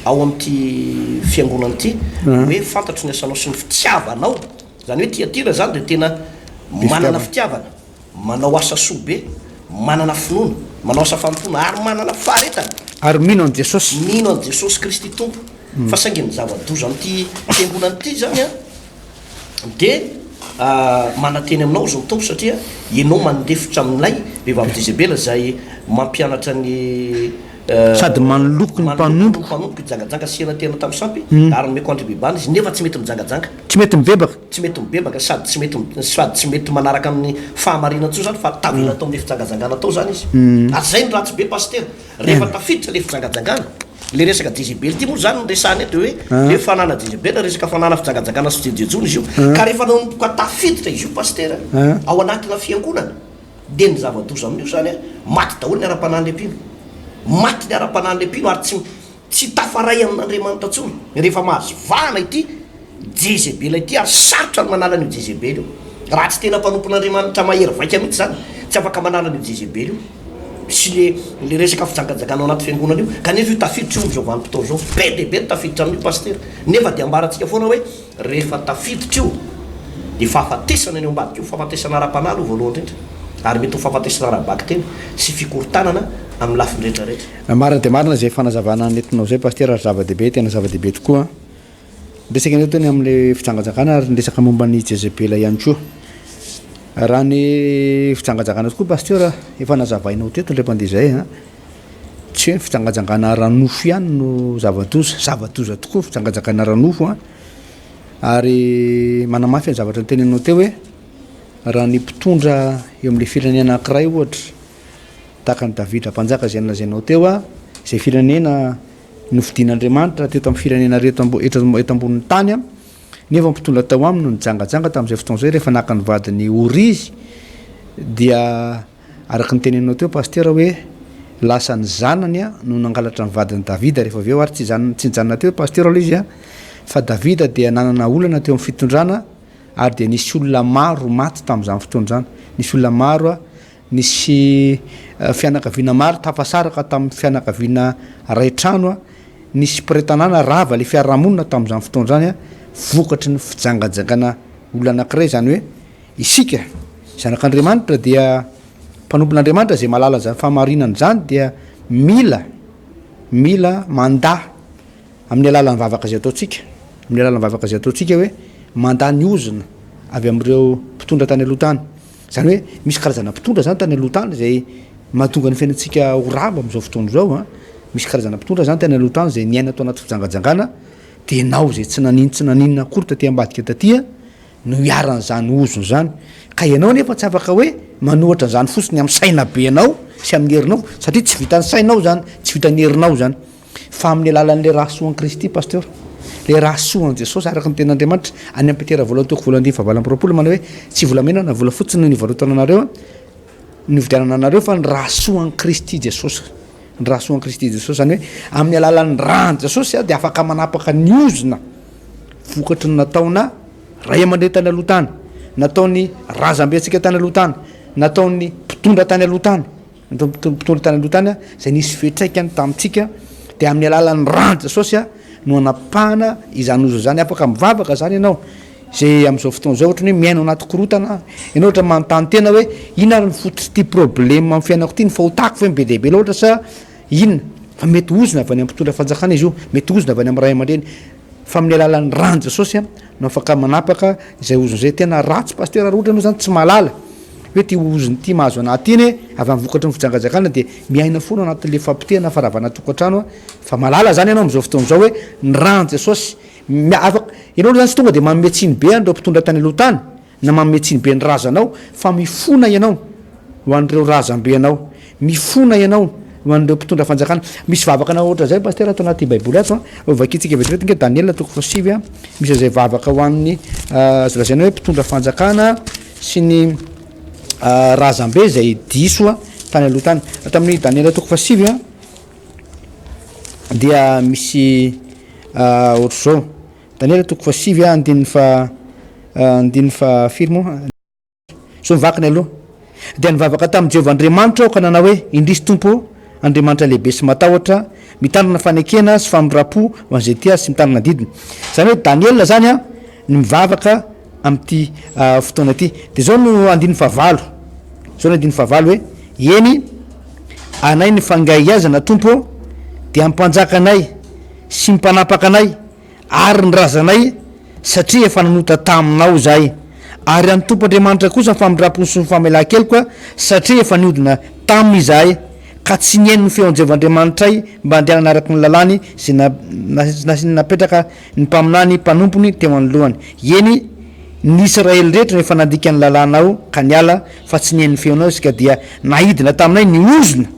ao amin'ity fiangonana ity, hoe fantatro ny asanao sy ny fitiavanao. Izany hoe Tiatira izany dia tena manana fitiavana, manao asa soa be, manana finoana, manao asa fanompoana ary manana faharetana. Ary mino an'i Jesosy. Mino an'i Jesosy Kristy Tompo. Fa saingy ny zava-doza amin'ity fiangonana ity izany an, dia manantena aminao izy ny Tompo satria ianao mandefitra amin'ilay vehivavy Jezebela izay mampianatra ny Sady manoloko ny mpanompoko. Mpanompoko hijangajanga sy hiana-tena tamin'ny sampy, ary nomeko andro hibebahana izy, nefa tsy mety mijangajanga. Tsy mety mibebaka. Tsy mety mibebaka sady tsy mety sady tsy mety manaraka amin'ny fahamarinana intsony izany fa tavela tao amin'ilay fijangajangana tao izany izy. Ary izay no ratsy be Pasitera. Rehefa tafiditra le fijangajangana, le resaka Jezebel ty moa zany no resahana eto de hoe le fanana Jezebel resaka fanana fijangajangana sy fijejojejoana izy io, ka rehefa nanomboka tafiditra izy io Pasitera ao anatina fiangonana de ny zava-doza amin'io zany an, maty daholo ny ara-panahin'le mpino, maty ny ara-panahin'le mpino ary tsy Tsy tafaray amin'Andriamanitra intsony rehefa mahazo vahana ity Jezebela ity ary sarotra ny manala an'io Jezebela io. Raha tsy tena mpanompon'Andriamanitra mahery vaika mihitsy izany, tsy afaka manala an'io Jezebela io sy le le resaka fijangajangana ao anaty fiangonana io. Kanefa io tafiditra io amin'izao vanim-potoana izao. Be dia be ny tafiditra amin'io Pasitera. Nefa dia ambarantsika foana hoe Rehefa tafiditra io dia fahafatesana ny ao ambadika io, fahafatesana ara-panahy aloha voalohany indrindra, ary mety ho fahafatesana ara-bakiteny sy fikorontanana amin'ny lafiny rehetra rehetra. Marina dia marina izay fanazavana nentinao izay Pasitera ary zava-dehibe, tena zava-dehibe tokoa. Niresaka indray teo ny amin'ilay fijangajangana ary niresaka momba an'i Jezebela ihany koa. Raha ny fijangajangana tokoa Pasitera, efa nazavainao teto indray mandeha izay an, tsy hoe ny fijangajangana ara-nofo ihany no zava-doza, zava-doza tokoa ny fijangajangana ara-nofo an, ary manamafy ny zavatra noteneninao teo hoe raha ny mpitondra eo amin'ilay firenena anankiray ohatra tahaka an'i Davida mpanjaka izay nolazainao teo an, izay firenena nofidin'Andriamanitra teto amin'ny firenena reto eto eto ambonin'ny tany an, nefa ny mpitondra tao aminy no nijangajanga tamin'izay fotoana izay rehefa naka ny vadiny Oria izy dia Araka ny teneninao teo Pasitera hoe lasa ny zanany no nangalatra ny vadin'i Davida rehefa avy eo ary tsy izany tsy nijanona teo Pasitera aloha izy fa Davida dia nanana olana teo amin'ny fitondrana ary dia nisy olona maro maty tamin'izany fotoana izany nisy olona maro nisy fianakaviana maro tafasaraka tamin'ny fianakaviana ray trano nisy mpiray tanàna rava le fiarahamonina tamin'izany fotoana izany vokatry ny fijangajangana olona anankiray izany hoe Isika, zanak'Andriamanitra dia mpanompon'Andriamanitra izay mahalala izany fahamarinana izany dia mila, mila mandà amin'ny alalan'ny vavaka izay ataontsika, amin'ny alalan'ny vavaka izay ataontsika hoe mandà ny ozona avy amin'ireo mpitondra tany aloha tany. Izany hoe misy karazana mpitondra izany tany aloha tany izay mahatonga ny fiainantsika ho rava amin'izao fotoana izao an. Misy karazana mpitondra izany tany aloha tany izay niaina tao anaty fijangajangana, dia ianao izay tsy naninona tsy naninona akory taty ambadika taty an. no iharan'izany ozona izany. Ka ianao anefa tsy afaka hoe manohatra an'izany fotsiny amin'ny saina be anao sy amin'ny herinao satria tsy vitan'ny sainao izany, tsy vitan'ny herinao izany. Fa amin'ny alalan'ilay rà soan'i Kristy Pasteur, ilay rà soan'i Jesosy araka ny tenin'Andriamanitra any amin'ny Petera voalohany toko voalohany andininy fahavalo amby 20 manao hoe tsy volamena na volafotsy no nivarotana anareo, nividianana anareo fa ny rà soan'i Kristy Jesosy. Ny rà soan'i Kristy Jesosy, izany hoe amin'ny alalan'ny ràn'i Jesosy dia afaka manapaka ny ozona vokatry ny nataona ray aman-dreny tany aloha tany, nataon'ny razambe antsika tany aloha tany, nataon'ny mpitondra tany aloha tany, nataon'ny mpitondra tany aloha tany izay nisy fiantraikany tamintsika, dia amin'ny alalan'ny ràn'i Jesosy no anapahana izany ozona izany. Afaka mivavaka izany ianao izay amin'izao fotoana izao ohatran'ny hoe miaina ao anaty korontana, ianao ohatra manontany tena hoe inona ary ny fototr'ity problème amin'ny fiainako ity, ny fahotako ve no be dia be loatra sa inona? Fa mety ozona avy any amin'ny mpitondra fanjakana izy io, mety ozona avy any amin'ny ray aman-dreny. Fa amin'ny alalan'ny ran'i Jesosy no afaka manapaka izay ozona izay. Tena ratsy Pasteur raha ohatra ianao zany tsy mahalala hoe ity ozona ity mahazo anah ity anie avy amin'ny vokatry ny fijangajakana dia miaina foana anatin'le fampotehana faravana tokantrano fa mahalala zany ianao amin'izao fotoana izao hoe ny ran'i Jesosy afaka ianao aloha zany tsy tonga dia manome tsiny be an'ireo mpitondra tany aloha tany na manome tsiny be ny razanao fa mifona ianao ho an'ireo razambe anao, mifona ianao ho an'ireo mpitondra fanjakana. Misy vavaka anao ohatran'izay Pasitera ato anaty baiboly ato an, vakintsika vetivety nge Daniela toko fahasivy an, misy an'izay vavaka ho an'ny azo lazaina hoe mpitondra fanjakana sy ny razambe izay diso tany aloha tany. Ato amin'ny Daniela toko fahasivy an dia misy ohatr'izao. Daniela toko fahasivy andininy faha andininy faha firy moa? Izao ny vakiny aloha. Dia nivavaka tamin'i Jehovah Andriamanitra aho ka nanao hoe, Indrisy Tompo ô, Andriamanitra lehibe sy matahotra, mitandrina fanekena sy famindram-po ho an'izay tia Azy sy mitandrina ny didiny. Izany hoe Daniela izany an, no mivavaka amin'ity fotoana ity. Dia izao no andininy fahavalo. Izao no andininy fahavalo hoe, Eny, anay ny fangaiazana Tompo ô, dia mpanjaka anay sy mpanapaka anay, ary ny razanay, satria efa nanota taminao izahay. Ary an'ny Tompo Andriamanitra kosa ny famindram-pony sy ny famelan-keloka, satria efa niodina taminy izahay, ka tsy nihaino ny feon'i Jehovah Andriamanitray mba handehanana araka ny lalàny izay nasiany napetraka ny mpaminany mpanompony teo anoloany. Eny, ny Israely rehetra no efa nandika ny lalànao ka niala, fa tsy nihaino ny feonao izy, ka dia naidina taminay ny ozona.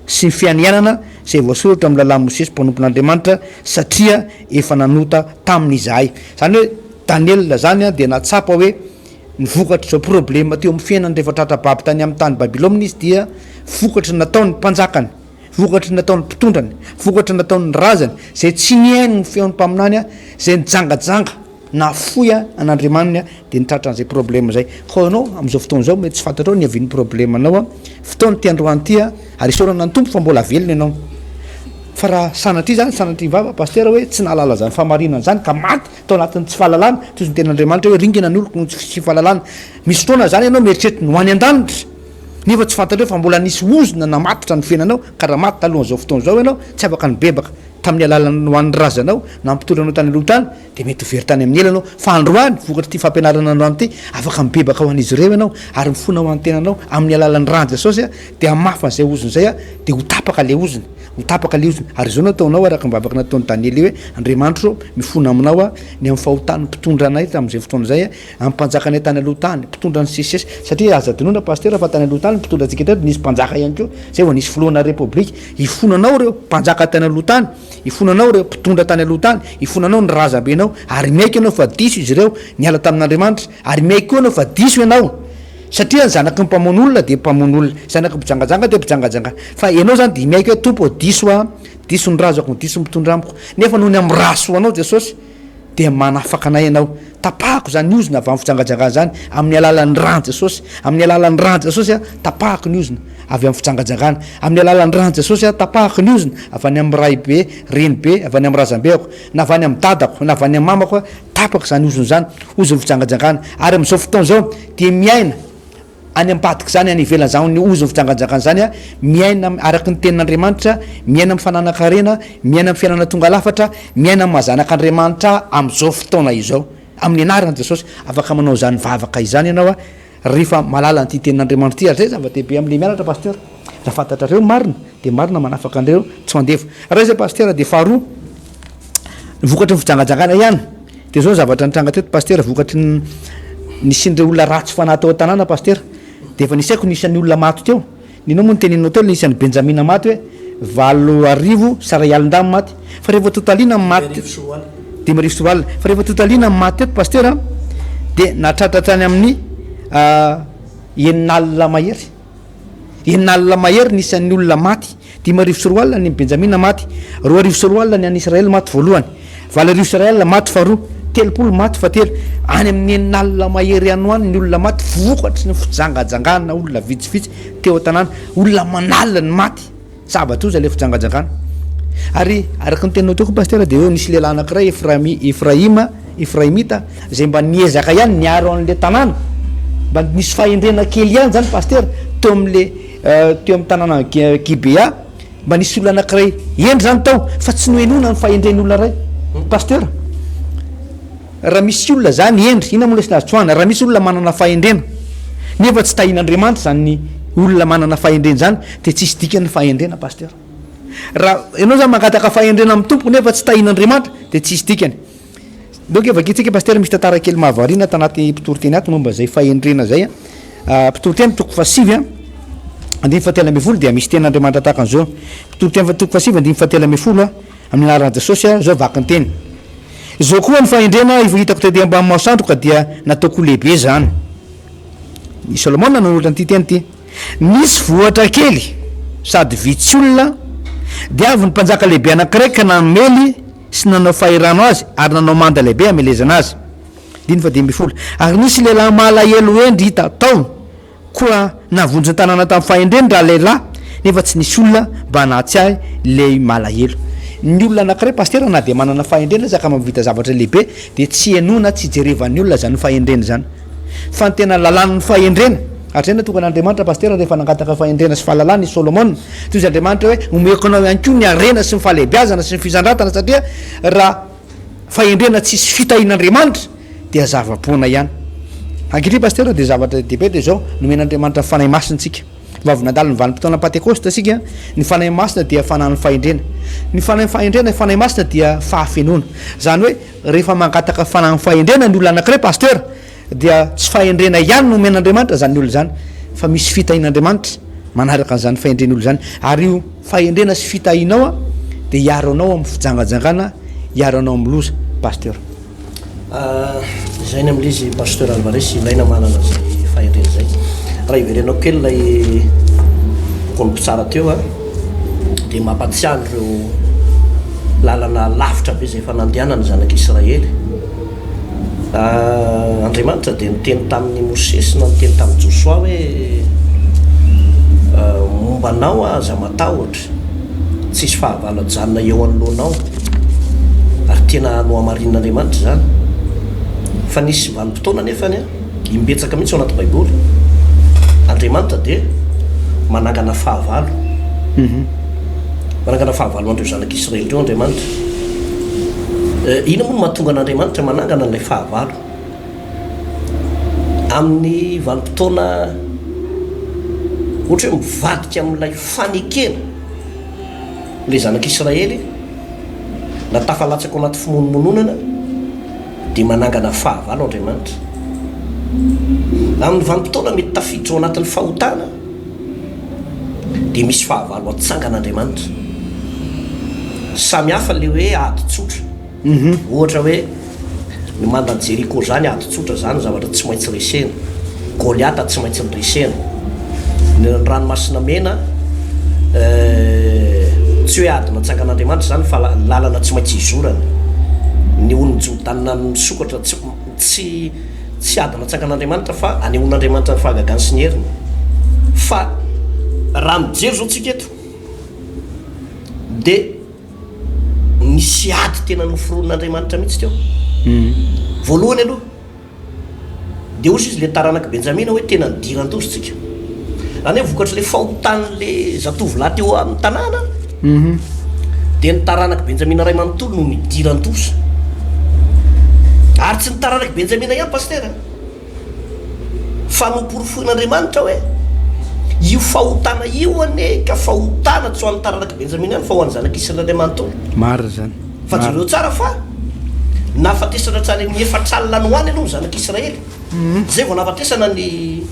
sy ny fianianana izay voasoratra amin'ny lalàn'i Mosesy mpanompon'Andriamanitra, satria efa nanota taminy izahay. Izany hoe Daniela izany dia nahatsapa hoe ny vokatr'izao problema teo amin'ny fiainany rehefa tratra babo tany amin'ny tany Babylona izy dia vokatry ny nataon'ny mpanjakany, vokatry ny nataon'ny mpitondrany, vokatry ny nataon'ny razany, izay tsy nihaino ny feon'ny mpaminany, izay nijangajanga. Nahafoy an'Andriamaniny dia nitratra an'izay problème izay. Koa ianao amin'izao fotoana izao mety tsy fantatrao ny niavian'ny problème anao, fotoana ity androany ity ary isaorana ny Tompo fa mbola velona ianao. Fa raha sanatria izany, sanatria vava Pasitera hoe tsy nahalala izany fahamarinana izany ka maty tao anatin'ny tsy fahalalana, toy ny tenin'Andriamanitra hoe ringana ny oloko noho ny tsy fahalalana. Misy fotoana izany ianao mieritreritra ny ho any an-danitra nefa tsy fantatrao fa mbola nisy ozona namatotra ny fiainanao ka raha maty talohan'izao fotoana izao ianao tsy afaka nibebaka tamin'ny alalan'ny ho an'ny razanao nampitory anao tany aloha tany dia mety ho very tany amin'ny ela ianao, fa androany, vokatr'ity fampianarana androany ity, afaka mibebaka ho an'izy ireo ianao, ary mifona ho an'ny tenanao, amin'ny alalan'ny ràn'i Jesosy, dia hamafa an'izay ozona izay, dia ho tapaka ilay ozona, ho tapaka ilay ozona, ary izao no ataonao, araka ny vavaka nataon'i Daniela io hoe, Andriamanitro ô, mifona aminao aho, ny amin'ny fahotan'ny mpitondra anay tamin'izay fotoana izay, amin'ny mpanjakanay tany aloha tany, mpitondra nisesisesy, satria aza adinoina Pasitera fa tany aloha tany, mpitondra antsika teto, nisy mpanjaka ihany koa, izay vao nisy filohana repoblika, hifona anao ireo mpanjaka tany aloha tany, Hifona anao ireo mpitondra tany aloha tany, hifona anao ny razambenao, ary miaiky ianao fa diso izy ireo niala tamin'Andriamanitra, ary miaiky koa ianao fa diso ianao, satria ny zanaky ny mpamono olona dia mpamono olona, zanaky ny mpijangajanga dia mpijangajanga, fa ianao izany dia miaiky hoe Tompo ô diso aho, diso ny razako, diso ny mpitondra amiko, nefa noho ny amin'ny rà soanao Jesosy dia manafaka anay ianao, tapahako izany ozona avy amin'ny fijangajangana izany amin'ny alalan'ny ràn'i Jesosy, amin'ny alalan'ny ràn'i Jesosy aho, tapahako ny ozona avy amin'ny fijangajangana, amin'ny alalan'ny ràn'i Jesosy aho, tapahako ny ozona avy any amin'ny raibe, renibe, avy any amin'ny razambeko, na avy any amin'ny dadako, na avy any amin'ny mamako aho, tapaka izany ozona izany, ozon'ny fijangajangana, ary amin'izao fotoana izao dia miaina. Any ambadik'izany, any ivelan'izany ozon'ny fijanganjangana izany, miaina araka ny tenin'Andriamanitra, miaina amin'ny fananan-karena, miaina amin'ny fiainana tonga lafatra, miaina amin'ny maha zanak'Andriamanitra amin'izao fotoana izao. Amin'ny anaran'i Jesosy, afaka manao izany vavaka izany ianao rehefa mahalala an'ity tenin'Andriamanitra ity. Ary izay zava-dehibe amin'ilay mianatra, Pasteur. Raha fantatrareo ny marina, dia marina manafaka anareo tsy ho andevo. Raha izay, Pasteur, dia faharoa, ny vokatry ny fijangajangana ihany. Dia izao ny zavatra nitranga teto Pasitera, vokatry ny Nisian'ireo olona ratsy fanahy tao an-tanàna Pasitera, dia efa nisy haiko ny isan'ny olona maty teo. Ninao moa no teneninao teo ilay isan'i Benjamina maty hoe 8000 sy iray alin-dahy maty. Fa rehefa totaliana ny maty, 2005. Fa rehefa totaliana ny maty teto Pasitera dia nahatratra hatrany amin'ny 60 mahery. 60 mahery ny isan'ny olona maty. 2005 ny an'i Benjamina maty, 2002 ny an'i Israely maty voalohany, 2008 maty faharoa, 30 maty fahatelo. Any amin'ny 60 mahery any ho any ny olona maty vokatry ny fijangajangana olona vitsivitsy teo an-tanàna. Olona aman'alina ny maty. Zava-doza ilay fijangajangana. Ary araka ny teninao teo koa Pasitera dia hoe nisy lehilahy anankiray Efraimi, Efraima, Efraimita izay mba niezaka ihany niaro an'ilay tanàna. Mba nisy fahendrena kely ihany izany Pasitera teo amin'ilay teo amin'ny tanànan'i Gibea. Mba nisy olona anankiray hendry izany tao fa tsy nohenoina ny fahendren'ny olona iray. Pasitera. Raha misy olona zany hendry, inona moa lesona azo tsoahina? Raha misy olona manana fahendrena, nefa tsy tahin'Andriamanitra zany olona manana fahendrena zany, dia tsisy dikany ny fahendrena Pasteur. Raha ianao zany mangataka fahendrena amin'ny Tompo nefa tsy tahin'Andriamanitra, dia tsisy dikany. Ndao ange vakintsika Pasteur, misy tantara kely mahavariana tanaty mpitoriteny ato momba izay fahendrena izay. Mpitoriteny toko fahasivy andininy fahatelo ambin'ny folo dia misy tenin'Andriamanitra tahaka an'izao. Mpitoriteny toko fahasivy andininy fahatelo ambin'ny folo. Amin'ny anaran'i Jesosy aho, izao vaky ny teny. Izao koa ny fahendrena efa hitako tety ambany masoandro ka dia nataoko ho lehibe izany. I Solomona no nanoratra an'ity teny ity. Nisy vohitra kely sady vitsy olona, dia avy ny mpanjaka lehibe anankiray ka namely sy nanao fahirano azy ary nanao manda lehibe hamelezana azy. Andininy fahadimy ambin'ny folo. Ary nisy lehilahy malahelo hendry hita tao. Koa navonjy ny tanàna tamin'ny fahendreny ralehilahy, nefa tsy nisy olona mba nahatsiahy ilay malahelo. Ny olona anankiray Pasitera na dia manana fahendrena aza ka mahavita zavatra lehibe dia tsy henoina, tsy jerevan'ny olona izany fahendrena izany. Fa ny tena lalàn'ny fahendrena, ary izay no tonga an'Andriamanitra Pasitera rehefa nangataka fahendrena sy fahalalana i Solomona, toy izy Andriamanitra hoe omeko anao ihany koa ny harena sy ny fahalehibiazana sy ny fisandratana satria raha Fahendrena tsisy fitahian'Andriamanitra dia zava-poana ihany. Ankehitriny Pasitera dia zavatra dehibe dia izao, nomen'Andriamanitra ny Fanahy Masina isika. Vao avy nandalo ny vanim-potoana Pantekosta isika, ny Fanahy Masina dia fanahin'ny fahendrena. Ny fanahin'ny fahendrena, ny Fanahy Masina dia fahafenoana. Izany hoe rehefa mangataka fanahin'ny fahendrena ny olona anankiray Pasitera dia tsy fahendrena ihany no omen'Andriamanitra izany olona izany fa misy fitahian'Andriamanitra manaraka an'izany fahendren'olona izany. Ary io fahendrena sy fitahiana ao dia hiaro anao amin'ny fijangajangana, hiaro anao amin'ny loza. Pasteur. Izay ny amin'ilay izy Pasteur Alvarez, ilaina manana izay fahendrena izay. Raha hiverenako kely ilay bokin'ny mpitsara teo a, dia mampatsiahy an'ireo lalana lavitra be izay efa nandehanan'ny zanak'Israely. Andriamanitra dia niteny tamin'i Mosesy na niteny tamin'i Josoa hoe, Momba anao aho aza matahotra, tsy hisy fahavalo hajanona eo anoloanao. Ary tena nohamarinin'Andriamanitra izany. Fa nisy vanim-potoana anefa, imbetsaka mihitsy ao anaty Baiboly, Andriamanitra dia manangana fahavalo. Manangana fahavalo ho an'ireo zanak'Israely ireo Andriamanitra. Inona moa no mahatonga an'Andriamanitra manangana an'ilay fahavalo? Amin'ny vanim-potoana ohatra hoe mivadika amin'ilay fanekena ilay zanak'Israely na tafalatsaka ao anaty fimonomononana dia manangana fahavalo Andriamanitra. Amin'ny vanim-potoana mety tafiditra ao anatin'ny fahotana dia misy fahavalo atsangan'Andriamanitra. Samy hafa ilay hoe ady tsotra. Ohatra hoe ny mandan'i Jeriko izany ady tsotra izany zavatra tsy maintsy resena. Goliata tsy maintsy noresena. Ny ranomasina mena tsy hoe ady natsangan'Andriamanitra izany fa lalana tsy maintsy izorana. Ny onin'i Jordana misokatra tsy tsy Tsy ady natsakan'Andriamanitra fa anehoan'Andriamanitra ny fahagagany sy ny heriny. Fa raha mijery izao tsika eto dia nisy ady tena noforonin'Andriamanitra mihitsy teo. Voalohany aloha dia hozy izy le taranak'i Benjamina hoe tena nidiran-doza tsika. Izany hoe vokatr'ilay fahotan'le zatovolahy teo amin'ny tanàna dia ny taranak'i Benjamina iray manontolo no nidiran-doza. Ary tsy ny taranak'i Benjamina ihany Pasitera fa noporofoin'Andriamanitra hoe io fahotana io anie ka fahotana tsy ho an'ny taranak'i Benjamina ihany fa ho an'ny zanak'Israely manontolo. Marina izany. Fa jereo tsara fa nahafatesana hatrany amin'ny 40 any ho any aloha ny zanak'Israely. Zay vao nahafatesana ny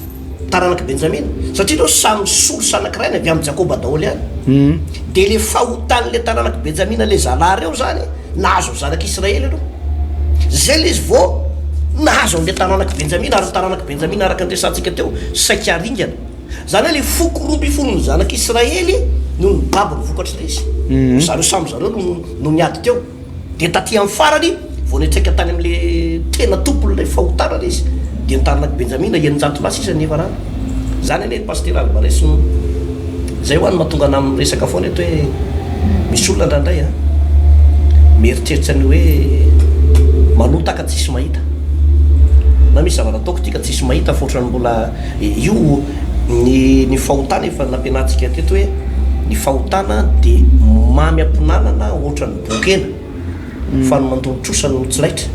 taranak'i Benjamina. Satria ireo samy source anankiray ny avy amin'i Jakoba daholo ihany. Dia le fahotan'le taranak'i Benjamina le zalahy reo zany nahazo ny zanak'Israely ireo. Zay le izy vao nahazo an'le taranak'i Benjamina ary ny taranak'i Benjamina araka ny resahantsika teo saika haringana. Zany hoe le foko 12n'ny zanak'Israely no nibaby ny vokatr'ilay izy. Zareo samy zareo no no niady teo. Dia taty amin'ny farany, vao niantraika tany amin'ilay tena tompon'ilay fahotana ilay izy, dia ny taranak'i Benjamina, 600 lahy sisa niafarany. Izany anie ry Pasitera Alvarez no, izay ho'a no mahatonga anà miresaka foana eto hoe, misy olona indraindray an, mieritreritra ny hoe manota aho ka tsisy mahita, na misy zavatra ataoko ity ka tsisy mahita fa ohatran'ny mbola, io ny ny fahotana efa nampianarintsika teto hoe, ny fahotana dia mamy am-pinanana ohatran'ny. Bokena fa ny mandoa ny trosa no tsy laitra.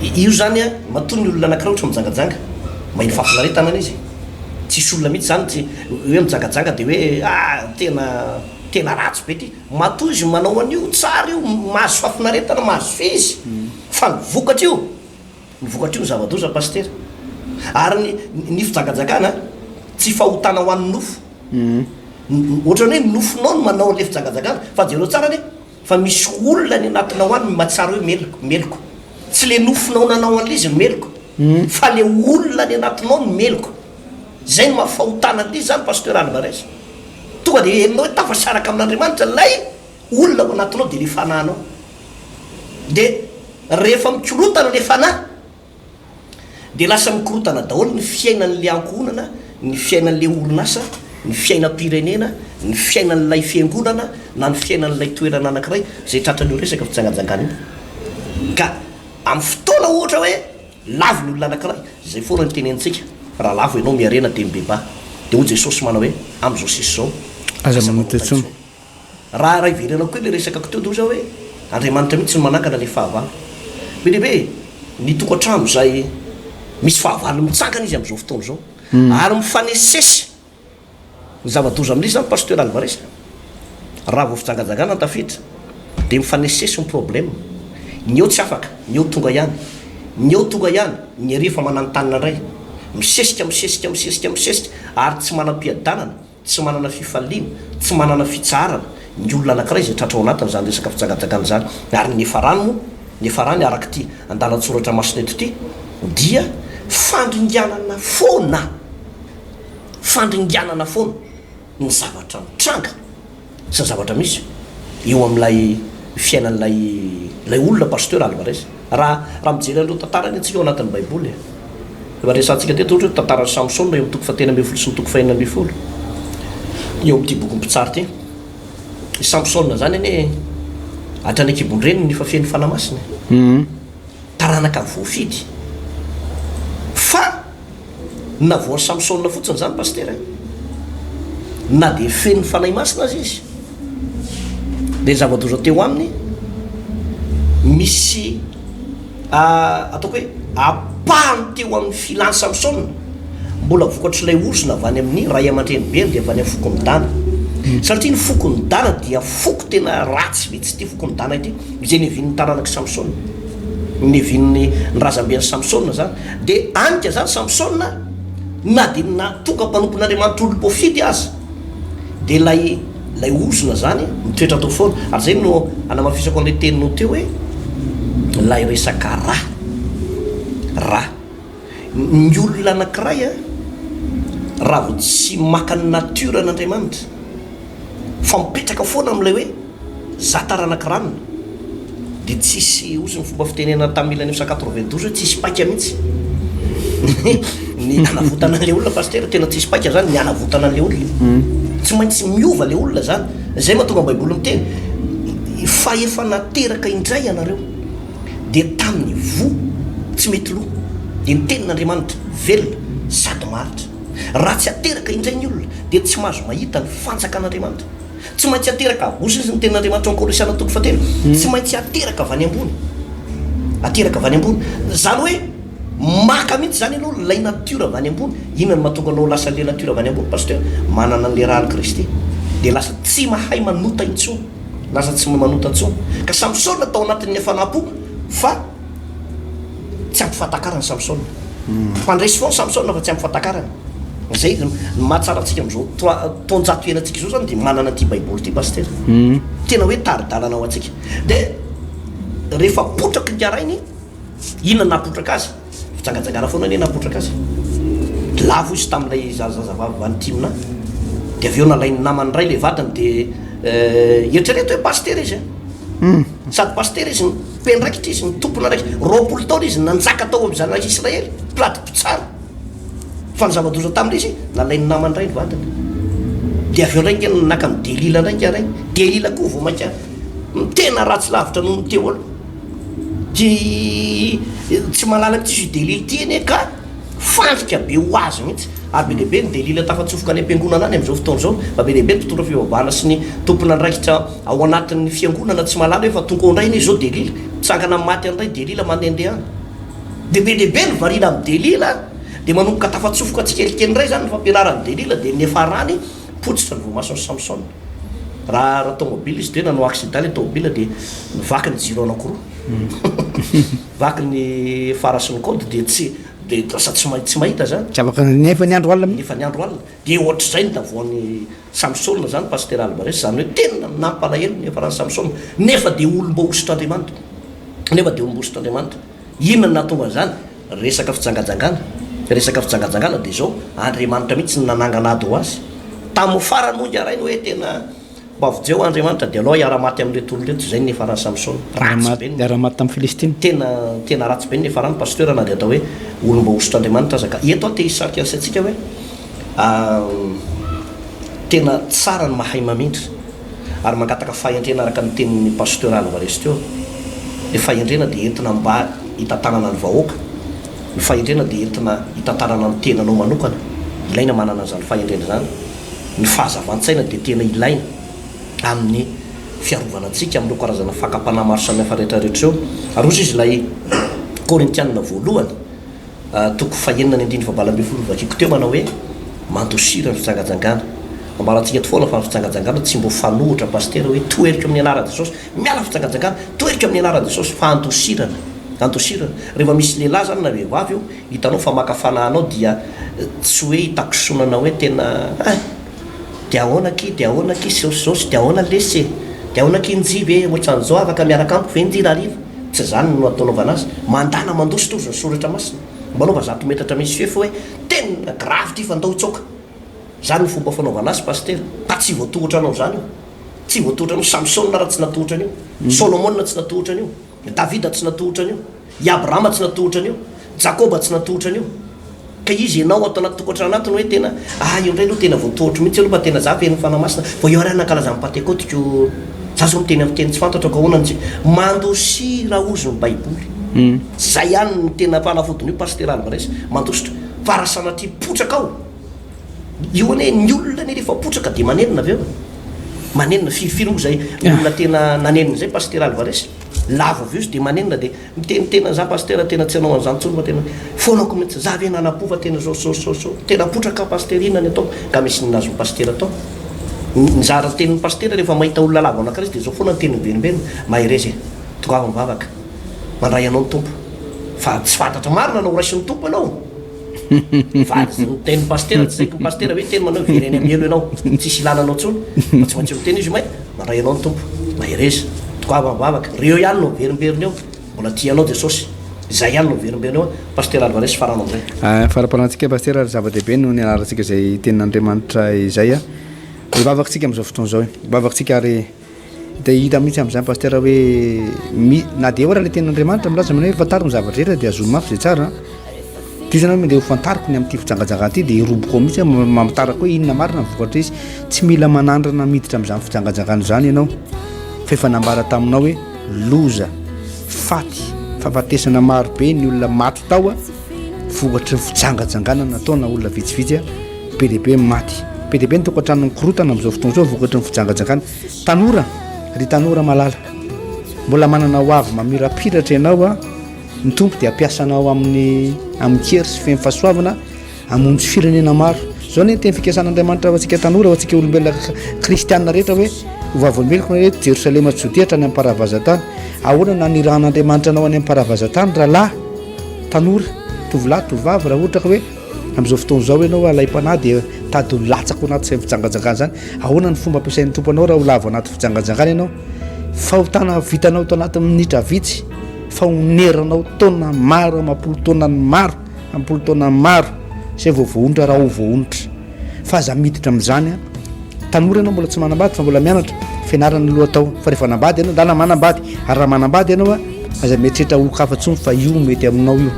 Io zany an, matoa ny olona anakiray ohatra mijangajanga, maheno fahafinaretana anie izy e. Tsisy olona mihitsy zany tsy hoe mijangajanga de hoe ah tena tena ratsy be ty. Matoa izy manao an'io, tsara io, mahazo fahafinaretana, mahazo fe izy, fa ny vokatr'io, ny vokatr'io ny zava-doza Pasitera. Ary ny ny fijangajangana tsy fahotana ho an'ny nofo. Ohatran'ny hoe ny nofinao no manao an'ilay fijangajangana, fa jereo tsara anie fa misy olona any anatinao any mahatsiaro hoe meloka, meloka. Tsy ilay nofinao nanao an'ilay izy no meloka, fa ilay olona any anatinao no meloka. Izay no maha fahotana an'ilay izy izany Pasteur Alvarez. Tonga dia henonao hoe tafasaraka amin'Andriamanitra ilay olona ao anatinao dia ilay fanahinao. Dia rehefa mikorontana ilay fanahy, Dia lasa mikorotana daholo ny fiainan'ilay ankohonana, ny fiainan'ilay orinasa, ny fiainam-pirenena, ny fiainan'ilay fiangonana na ny fiainan'ilay toerana anankiray izay tratran'io resaka fijangajangana io. Ka amin'ny fotoana ohatra hoe lavo ny olona anankiray, izay foana no tenenintsika, raha lavo ianao miharena dia mibebaha. Dia hoy Jesosy manao hoe amin'izao sisa izao, Aza manota intsony. Raha raha iverenako kely le resakako teo de hoy za hoe Andriamanitra mihitsy no manangana le fahavalo. Be dia be e! Ny tokantrano izay misy fahavalo mitsangana izy amin'izao fotoana izao ary mifanesisesy. Ny zava-doza amin'izy zany Pasteur Alvarez raha vao fijangajangana no tafiditra dia mifanesisesy ny problème. Ny eo tsy afaka, ny eo tonga ihany. Ny eo tonga ihany, ny ery efa mananontanona indray. Misesika, misesika, misesika, misesika ary tsy manam-piadanana. Tsy manana fifaliana, tsy manana fitsaharana ny olona anankiray izay tratra ao anatin'izany resaka fijangajangana izany. Ary ny niafarany moa, ny niafarany araka ity andalan-tsoratra masina eto ity dia fandringanana foana, fandringanana foana ny zavatra mitranga. Sy ny zavatra misy eo amin'ilay fiainan'ilay ilay olona Pasteur Alvarez. Raha raha mijery an'ireo tantara anie tsika ao anatin'ny baiboly e. Efa resahantsika teto ohatra hoe tantaran'i Samsona eo amin'ny toko fahatelo ambin'ny folo sy ny toko fahenina ambin'ny folo eo amin'ity bokin'ny mpitsara ity. I Samsona izany anie hatrany an-kibon-dreniny efa feno fanahy masina e. Taranaka voafidy. Fa Navoan'i Samsona fotsiny izany Pasitera e! Na dia feno Fanahy Masina aza izy, dia ny zava-doza teo aminy, misy ataoko hoe ampahany teo amin'ny filan'i Samsona, mbola vokatr'ilay ozona avy any amin'ny ray aman-drenibeny dia avy any amin'ny fokon'i Dana. Satria ny fokon'i Dana dia foko tena ratsy mihitsy ity fokon'i Dana ity, izay niavian'ny taranak'i Samsona, niavian'ny razamben'i Samsona izany. Dia anika izany Samsona, na dia nahatonga mpanompon'Andriamanitra olom-boafidy aza, dia ilay ilay ozona izany mitoetra tao foana. Ary izay no anamafisako an'ilay teninao teo hoe ilay resaka ra, ra. Ny olona anankiray an, raha vao tsy maka ny nature an'Andriamanitra, fa mipetraka foana amin'ilay hoe za taranak'i ranona dia tsisy ozy ny fomba fitenenana tamin'ny 1992 hoe tsisy paika mihitsy ny hanavotana an'ilay olona pasitera, tena tsisy paika zany ny hanavotana an'ilay olona, tsy maintsy miova ilay olona zany, zay mahatonga ny baiboly miteny fa efa nateraka indray ianareo dia tamin'ny voa tsy mety lo dia ny tenin'Andriamanitra velona sady maharitra. Raha tsy ateraka indray ny olona dia tsy mahazo mahita ny fanjakan'Andriamanitra. Tsy maintsy ateraka avy, hoy ny tenin'Andriamanitra ao amin'ny Kolosiana toko fahatelo, tsy maintsy ateraka avy any ambony. Ateraka avy any ambony. Izany hoe maka mihitsy izany ianao ilay natiora avy any ambony. Inona no mahatonga anao lasa ilay natiora avy any ambony Pasteur? Manana an'ilay ràn'i Kristy. Dia lasa tsy mahay manota intsony. Lasa tsy mahay manota intsony. Ka Samsona tao anatin'ny hafanam-po fa. Tsy ampy fahatakarana Samsona. Mpandresy foana Samsona fa tsy ampy fahatakarana. Izay ny mahatsara antsika amin'izao taonjato iainantsika izao izany dia manana an'ity baiboly ity Pasitera. Tena hoe tari-dalana ho antsika. Dia rehefa potraky ny harainy, inona no nahapotraka azy? Fijangajangana foana anie nahapotraka azy. Lavo izy tamin'ilay zazavavy any Timna. Dia avy eo nalain'ny namany indray ilay vadiny dia eritrereto hoe pasitera izy an. Sady pasitera izy no mpiandraikitra izy no tompon'andraikitra. 20 taona izy nanjaka tao amin'ny zanak'i Israely, mpilady mpitsara. Fa ny zava-doza tamin'ilay izy, nalain'ny namany indray ny vadiny. Dia avy eo indray nge naka an'i Delila indray nge ray. Delila koa vao mainka tena ratsy lavitra noho ny teo aloha. Dia tsy mahalala mihitsy izy io Delila ity anie ka fandrika be ho azy mihitsy. Ary be dia be ny Delila tafatsofoka any am-piangonana any amin'izao fotoana izao. Fa be dia be ny mpitondra fivavahana sy ny tompon'andraikitra ao anatin'ny fiangonana tsy mahalala hoe fa tonga ao indray anie izao Delila. Mitsangana amin'ny maty any indray Delila mandehandeha any. Dia be dia be ny variana amin'i Delila, dia manomboka tafatsofoka tsikelikely indray izany ny fampianaran'i Delila, dia niafarany potsitra ny voamason'i Samsona. Raha raha tomobile izy dia nanao accident ilay tomobile dia nivaky ny jiro anankiroa. Vaky ny phare sy ny code dia tsy dia lasa tsy tsy mahita izany. Tsy afaka nefa ny andro alina. Nefa ny andro alina. Dia ohatr'izay ny navoan'i Samsona izany Pasitera Alvarez, izany hoe tena nampalahelo ny niafaran'i Samsona, nefa dia olom-boahosotr'Andriamanitra. Nefa dia olom-boahosotr'Andriamanitra. Inona no nahatonga an'izany? Resaka fijangajangana. Resaka fijangajangana dia izao, Andriamanitra mihitsy no nanangana ady ho azy. Tamin'ny farany moa ingahy rainy hoe tena mba vonjeo Andriamanitra dia alao hiara-maty amin'ireto olona ireto, izay no niafaran'i Samsona. Ratsy be ny. Niara-maty tamin'ny Filistina. Tena tena ratsy be ny niafarany Pasteur na dia atao hoe olom-boahosotr'Andriamanitra aza ka. Eto aho te hisarika ny saintsika hoe tena tsara ny mahay mamindra. Ary mangataka fahendrena araka ny tenin'ny Pasteur Alvarez teo. Ny fahendrena dia entina mba hitantanana ny vahoaka. Ny fahendrena dia entina hitantanana ny tenanao manokana. Ilaina manana an'izany fahendrena izany. Ny fahazavan-tsaina dia tena ilaina amin'ny fiarovana antsika amin'ireo karazana fakam-panahy maro samihafa rehetra rehetra ireo. Ary hozy izy ilay Korintianina voalohany. Toko fahenina ny andininy fahavalo ambin'ny folo novakiko teo manao hoe, Mandosira ny fijangajangana. Ambarantsika eto foana fa ny fijangajangana tsy mbo fanohotra Pasitera hoe toheriko amin'ny anaran'i Jesosy, miala fijangajangana, toheriko amin'ny anaran'i Jesosy fa andosirana, andosirana. Rehefa misy lehilahy zany na vehivavy eo, hitanao fa maka fanahy anao dia tsy hoe hitakosonana hoe tena hein! Dia ahoana akia, dia ahoana akia sy zao sy zao sy dia ahoana lesy e! Dia ahoana akia njy ve ohatran'izao afaka miaraka amiko ve njy rahariva? Tsy izany no ataonaovana azy. Mandàna mandositra ozy ny soratra masina. Manaova zato metatra misy fefy hoe tena grave ity fa ndao hitsoaka. Izany no fomba fanaovana azy Pasitera. Fa tsy voatohotra anao izany io. Tsy voatohotra an'io. Samsona raha tsy natohotra an'io. Solomona tsy natohotra an'io. Davida tsy natohotra an'io. I Abrahama tsy natohotra an'io. Jakoba tsy natohotra an'io. Ka izy ianao ato anaty tokantrano ato no hoe tena ah io indray aloha tena voatohotro mihitsy aloha fa tena za feno fanahy masina vao eo ary aho nankalaza ny pantekôty ko za zao miteny amin'ny teny tsy fantatro ko ahoana ny tsy mandosira hozy ny baiboly zay ihany no tena fanafodin'io pasitera Alvarez mandositra fa raha sanatria potraka ao io anie ny olona anie rehefa potraka dia manenina avy eo manenina firifiry moa zay olona tena nanenina zay pasitera Alvarez lavo avy eo izy dia manenina dia Miteny tena za pasitera tena tsy hanao an'izany intsony fa tena foanako mihitsy za ve nanam-po fa tena zao zao zao zao tena potraka aho pasitera inona ny ataoko nga misy ny azon'ny pasitera atao ny zara tenin'ny pasitera rehefa mahita olona lavo anankiray izy dia zao foana ny teny miverimberina mahereza e tongava mivavaka mandray anao ny Tompo fa tsy fantatra marina na ho raisin'ny Tompo ianao fa ny tenin'ny pasitera tsy zaiky ny pasitera hoe teny manao very any amin'ny helo ianao tsisy ilana anao intsony fa tsy maintsy miteny izy hoe Mandray anao ny Tompo. Mahereza. Tongava mivavaka. Reo ihany no miverimberina eo. Mbola tia anao Jesosy. Izay ihany no miverimberina eo. Pasitera Alvarez farano amin'izay. Faramparantsika Pasitera ary zava-dehibe no nianarantsika izay tenin'Andriamanitra izay. Hivavaka tsika amin'izao fotoana izao. Hivavaka tsika ary dia hita mihitsy amin'izany Pasitera hoe mi na dia eo ara ilay tenin'Andriamanitra milaza manao hoe fantaro ny zavatra rehetra dia azomy mafy izay tsara. Toy izany aho ndeha ho fantariko ny amin'ity fijangajangana ity dia hiroboko ao mihitsy aho mamantarako hoe inona marina ny vokatra izy. Tsy mila manandrana miditra amin'izany fijangajangana izany ianao fa efa nambara taminao hoe loza, faty, fahafatesana maro be ny olona maty tao vokatry ny fijangajangana nataona olona vitsivitsy be dia be ny maty. Be dia be ny tokantrano mikorotana amin'izao fotoana izao vokatry ny fijangajangana. Tanora, ry tanora malala, mbola manana ho avy mamirapiratra ianao. Ny Tompo dia hampiasa anao amin'ny amin-kery sy feno fahasoavana hamonjy firenena maro. Izao anie ny teny fikasan'Andriamanitra ho antsika tanora, ho antsika olombelona kristiana rehetra hoe ho vavolombeloko nareo eto Jerosalema sy Jodia hatrany amin'ny paravazan-tany. Ahoana no nanirahan'Andriamanitra anao any amin'ny paravazan-tany rahalahy? Tanora, tovolahy, tovovavy, raha ohatra ka hoe amin'izao fotoana izao ianao alaim-panahy dia tady ho latsaka ao anaty izay fijangajangana izany, ahoana ny fomba ampiasain'ny Tompo anao raha ho lavo anaty fijangajangana ianao? Fahotana vitanao tao anatin'ny minitra vitsy, fahoneranao taona maro amam-polo taonany maro, am-polo taonany maro, izay vao voahonitra raha ho voahonitra. Fa aza miditra amin'izany an. Tanora ianao mbola tsy manambady fa mbola mianatra, fianarana aloha atao fa rehefa hanambady ianao, ndana manambady, ary raha manambady ianao an, aza mieritreritra olon-kafa intsony fa io mety aminao io,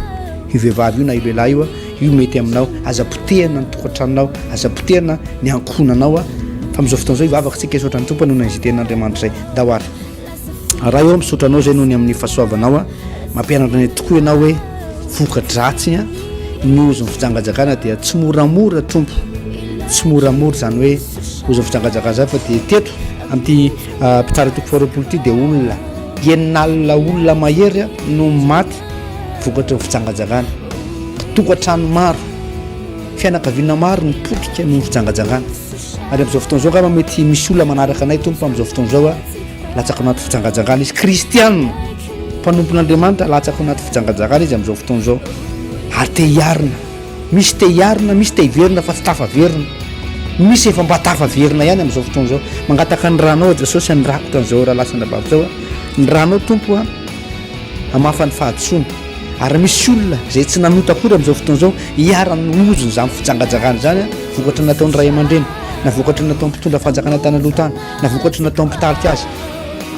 io vehivavy io na io lehilahy io an, io mety aminao, aza potehina ny tokantranonao, aza potehina ny ankohonanao an, fa amin'izao fotoana izao hivavaka tsika hisaotra ny Tompo noho ny izay tenin'Andriamanitra izay, ndao ary. Ray ô misaotra anao zay noho ny amin'ny fahasoavanao a, mampianatra anay tokoa ianao hoe voka-dratsy a, ny ozon'ny fijangajakana dia tsy moramora Tompo, tsy moramora izany hoe ozon'ny fijangajakana izany fa dia teto amin'ity mpitsara toko faharoapolo ity dia olona enin'alina olona mahery no maty vokatry ny fijangajakana, tokantrano maro, fianakaviana maro no potika noho ny fijangajangana. Ary amin'izao fotoana izao angamba mety misy olona manaraka anay Tompo fa amin'izao fotoana izao a, latsaka anaty fijangajangana izy. Kristiana, mpanompon'Andriamanitra, latsaka anaty fijangajangana izy amin'izao fotoana izao. Ary te hiarina. Misy te hiarina, misy te hiverina fa tsy tafaverina. Misy efa mba tafaverina ihany amin'izao fotoana izao. Mangataka ny ranao Jesosy handrakotra an'izao rahalahy sy anabavy izao a. Ny ranao Tompo a, hamafa ny fahadisoana. Ary misy olona izay tsy nanota akory amin'izao fotoana izao iharan'ny ozona izany fijangajangana izany vokatry ny nataon'ny ray aman-dreny na vokatry ny nataon'ny mpitondra fanjakana tany aloha tany na vokatry ny nataon'ny mpitarika azy.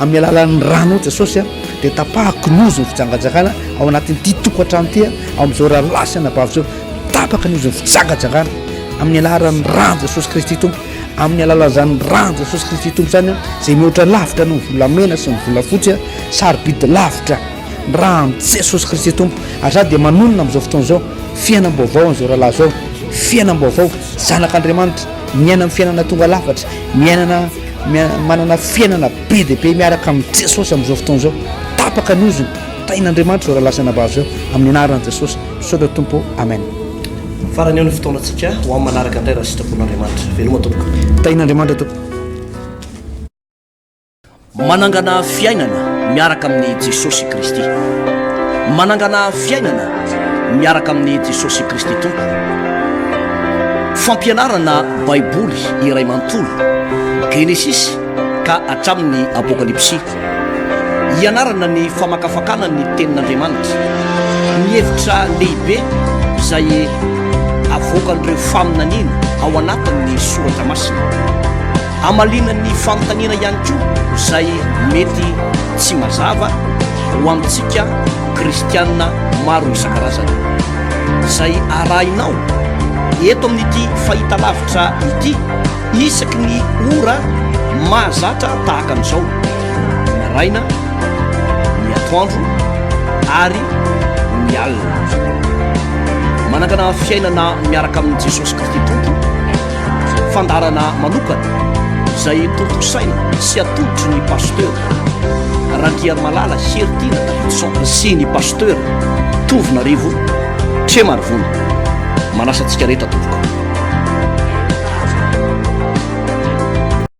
Amin'ny alalan'ny ranao Jesosy dia tapahako ny ozon'ny fijangajangana ao anatin'ity tokantrano ity ao amin'izao rahalahy sy anabavy izao. Tapaka ny ozon'ny fijangajangana amin'ny alalan'ny ran'i Jesosy Kristy Tompo. Amin'ny alalan'izany ran'i Jesosy Kristy Tompo izany izay mihoatra lavitra noho ny volamena sy ny volafotsy, sarobidy lavitra. Raha amin'i Jesosy Kristy Tompo. Ary za dia manonona amin'izao fotoana izao, fiainam-baovao an'izao rahalahy izao, fiainam-baovao, zanak'Andriamanitra, miaina amin'ny fiainana tonga lafatra, miainana, manana fiainana be dia be miaraka amin'i Jesosy amin'izao fotoana izao. Tapaka ny ozona, tahin'Andriamanitra izao rahalahy sy anabavy izao, amin'ny anaran'i Jesosy. Misaotra Tompo ô. Amen. Farany eo ny fotoanantsika, ho amin'ny manaraka indray raha sitrapon'Andriamanitra. Veloma tompoko. Tahin'Andriamanitra tompoko. Manangana fiainana miaraka amin'i Jesosy Kristy. Manangana fiainana miaraka amin'i Jesosy Kristy Tompo. Fampianarana Baiboly iray manontolo, Genesisy ka hatramin'ny Apokalypsy. Hianarana ny famakafakana ny Tenin'Andriamanitra, ny hevitra lehibe izay avoakan'ireo faminaniana ao anatin'ny Soratra Masina. Hamaliana ny fanontaniana ihany koa izay mety tsy mazava ho amintsika kristiana maro isan-karazany. Izay arahinao eto amin'ity fahitalavitra ity isaky ny ora mahazatra tahaka an'izao, ny maraina, ny atoandro ary ny alina. Manangana fiainana miaraka amin'i Jesosy Kristy Tompo. Fandaharana manokana izay tontosaina sy atolotry ny Pasteur Randriarimalala Heritiana Davidson sy ny Pasteur Tovonarivo Tremarivony. Manasa antsika rehetra tompoko.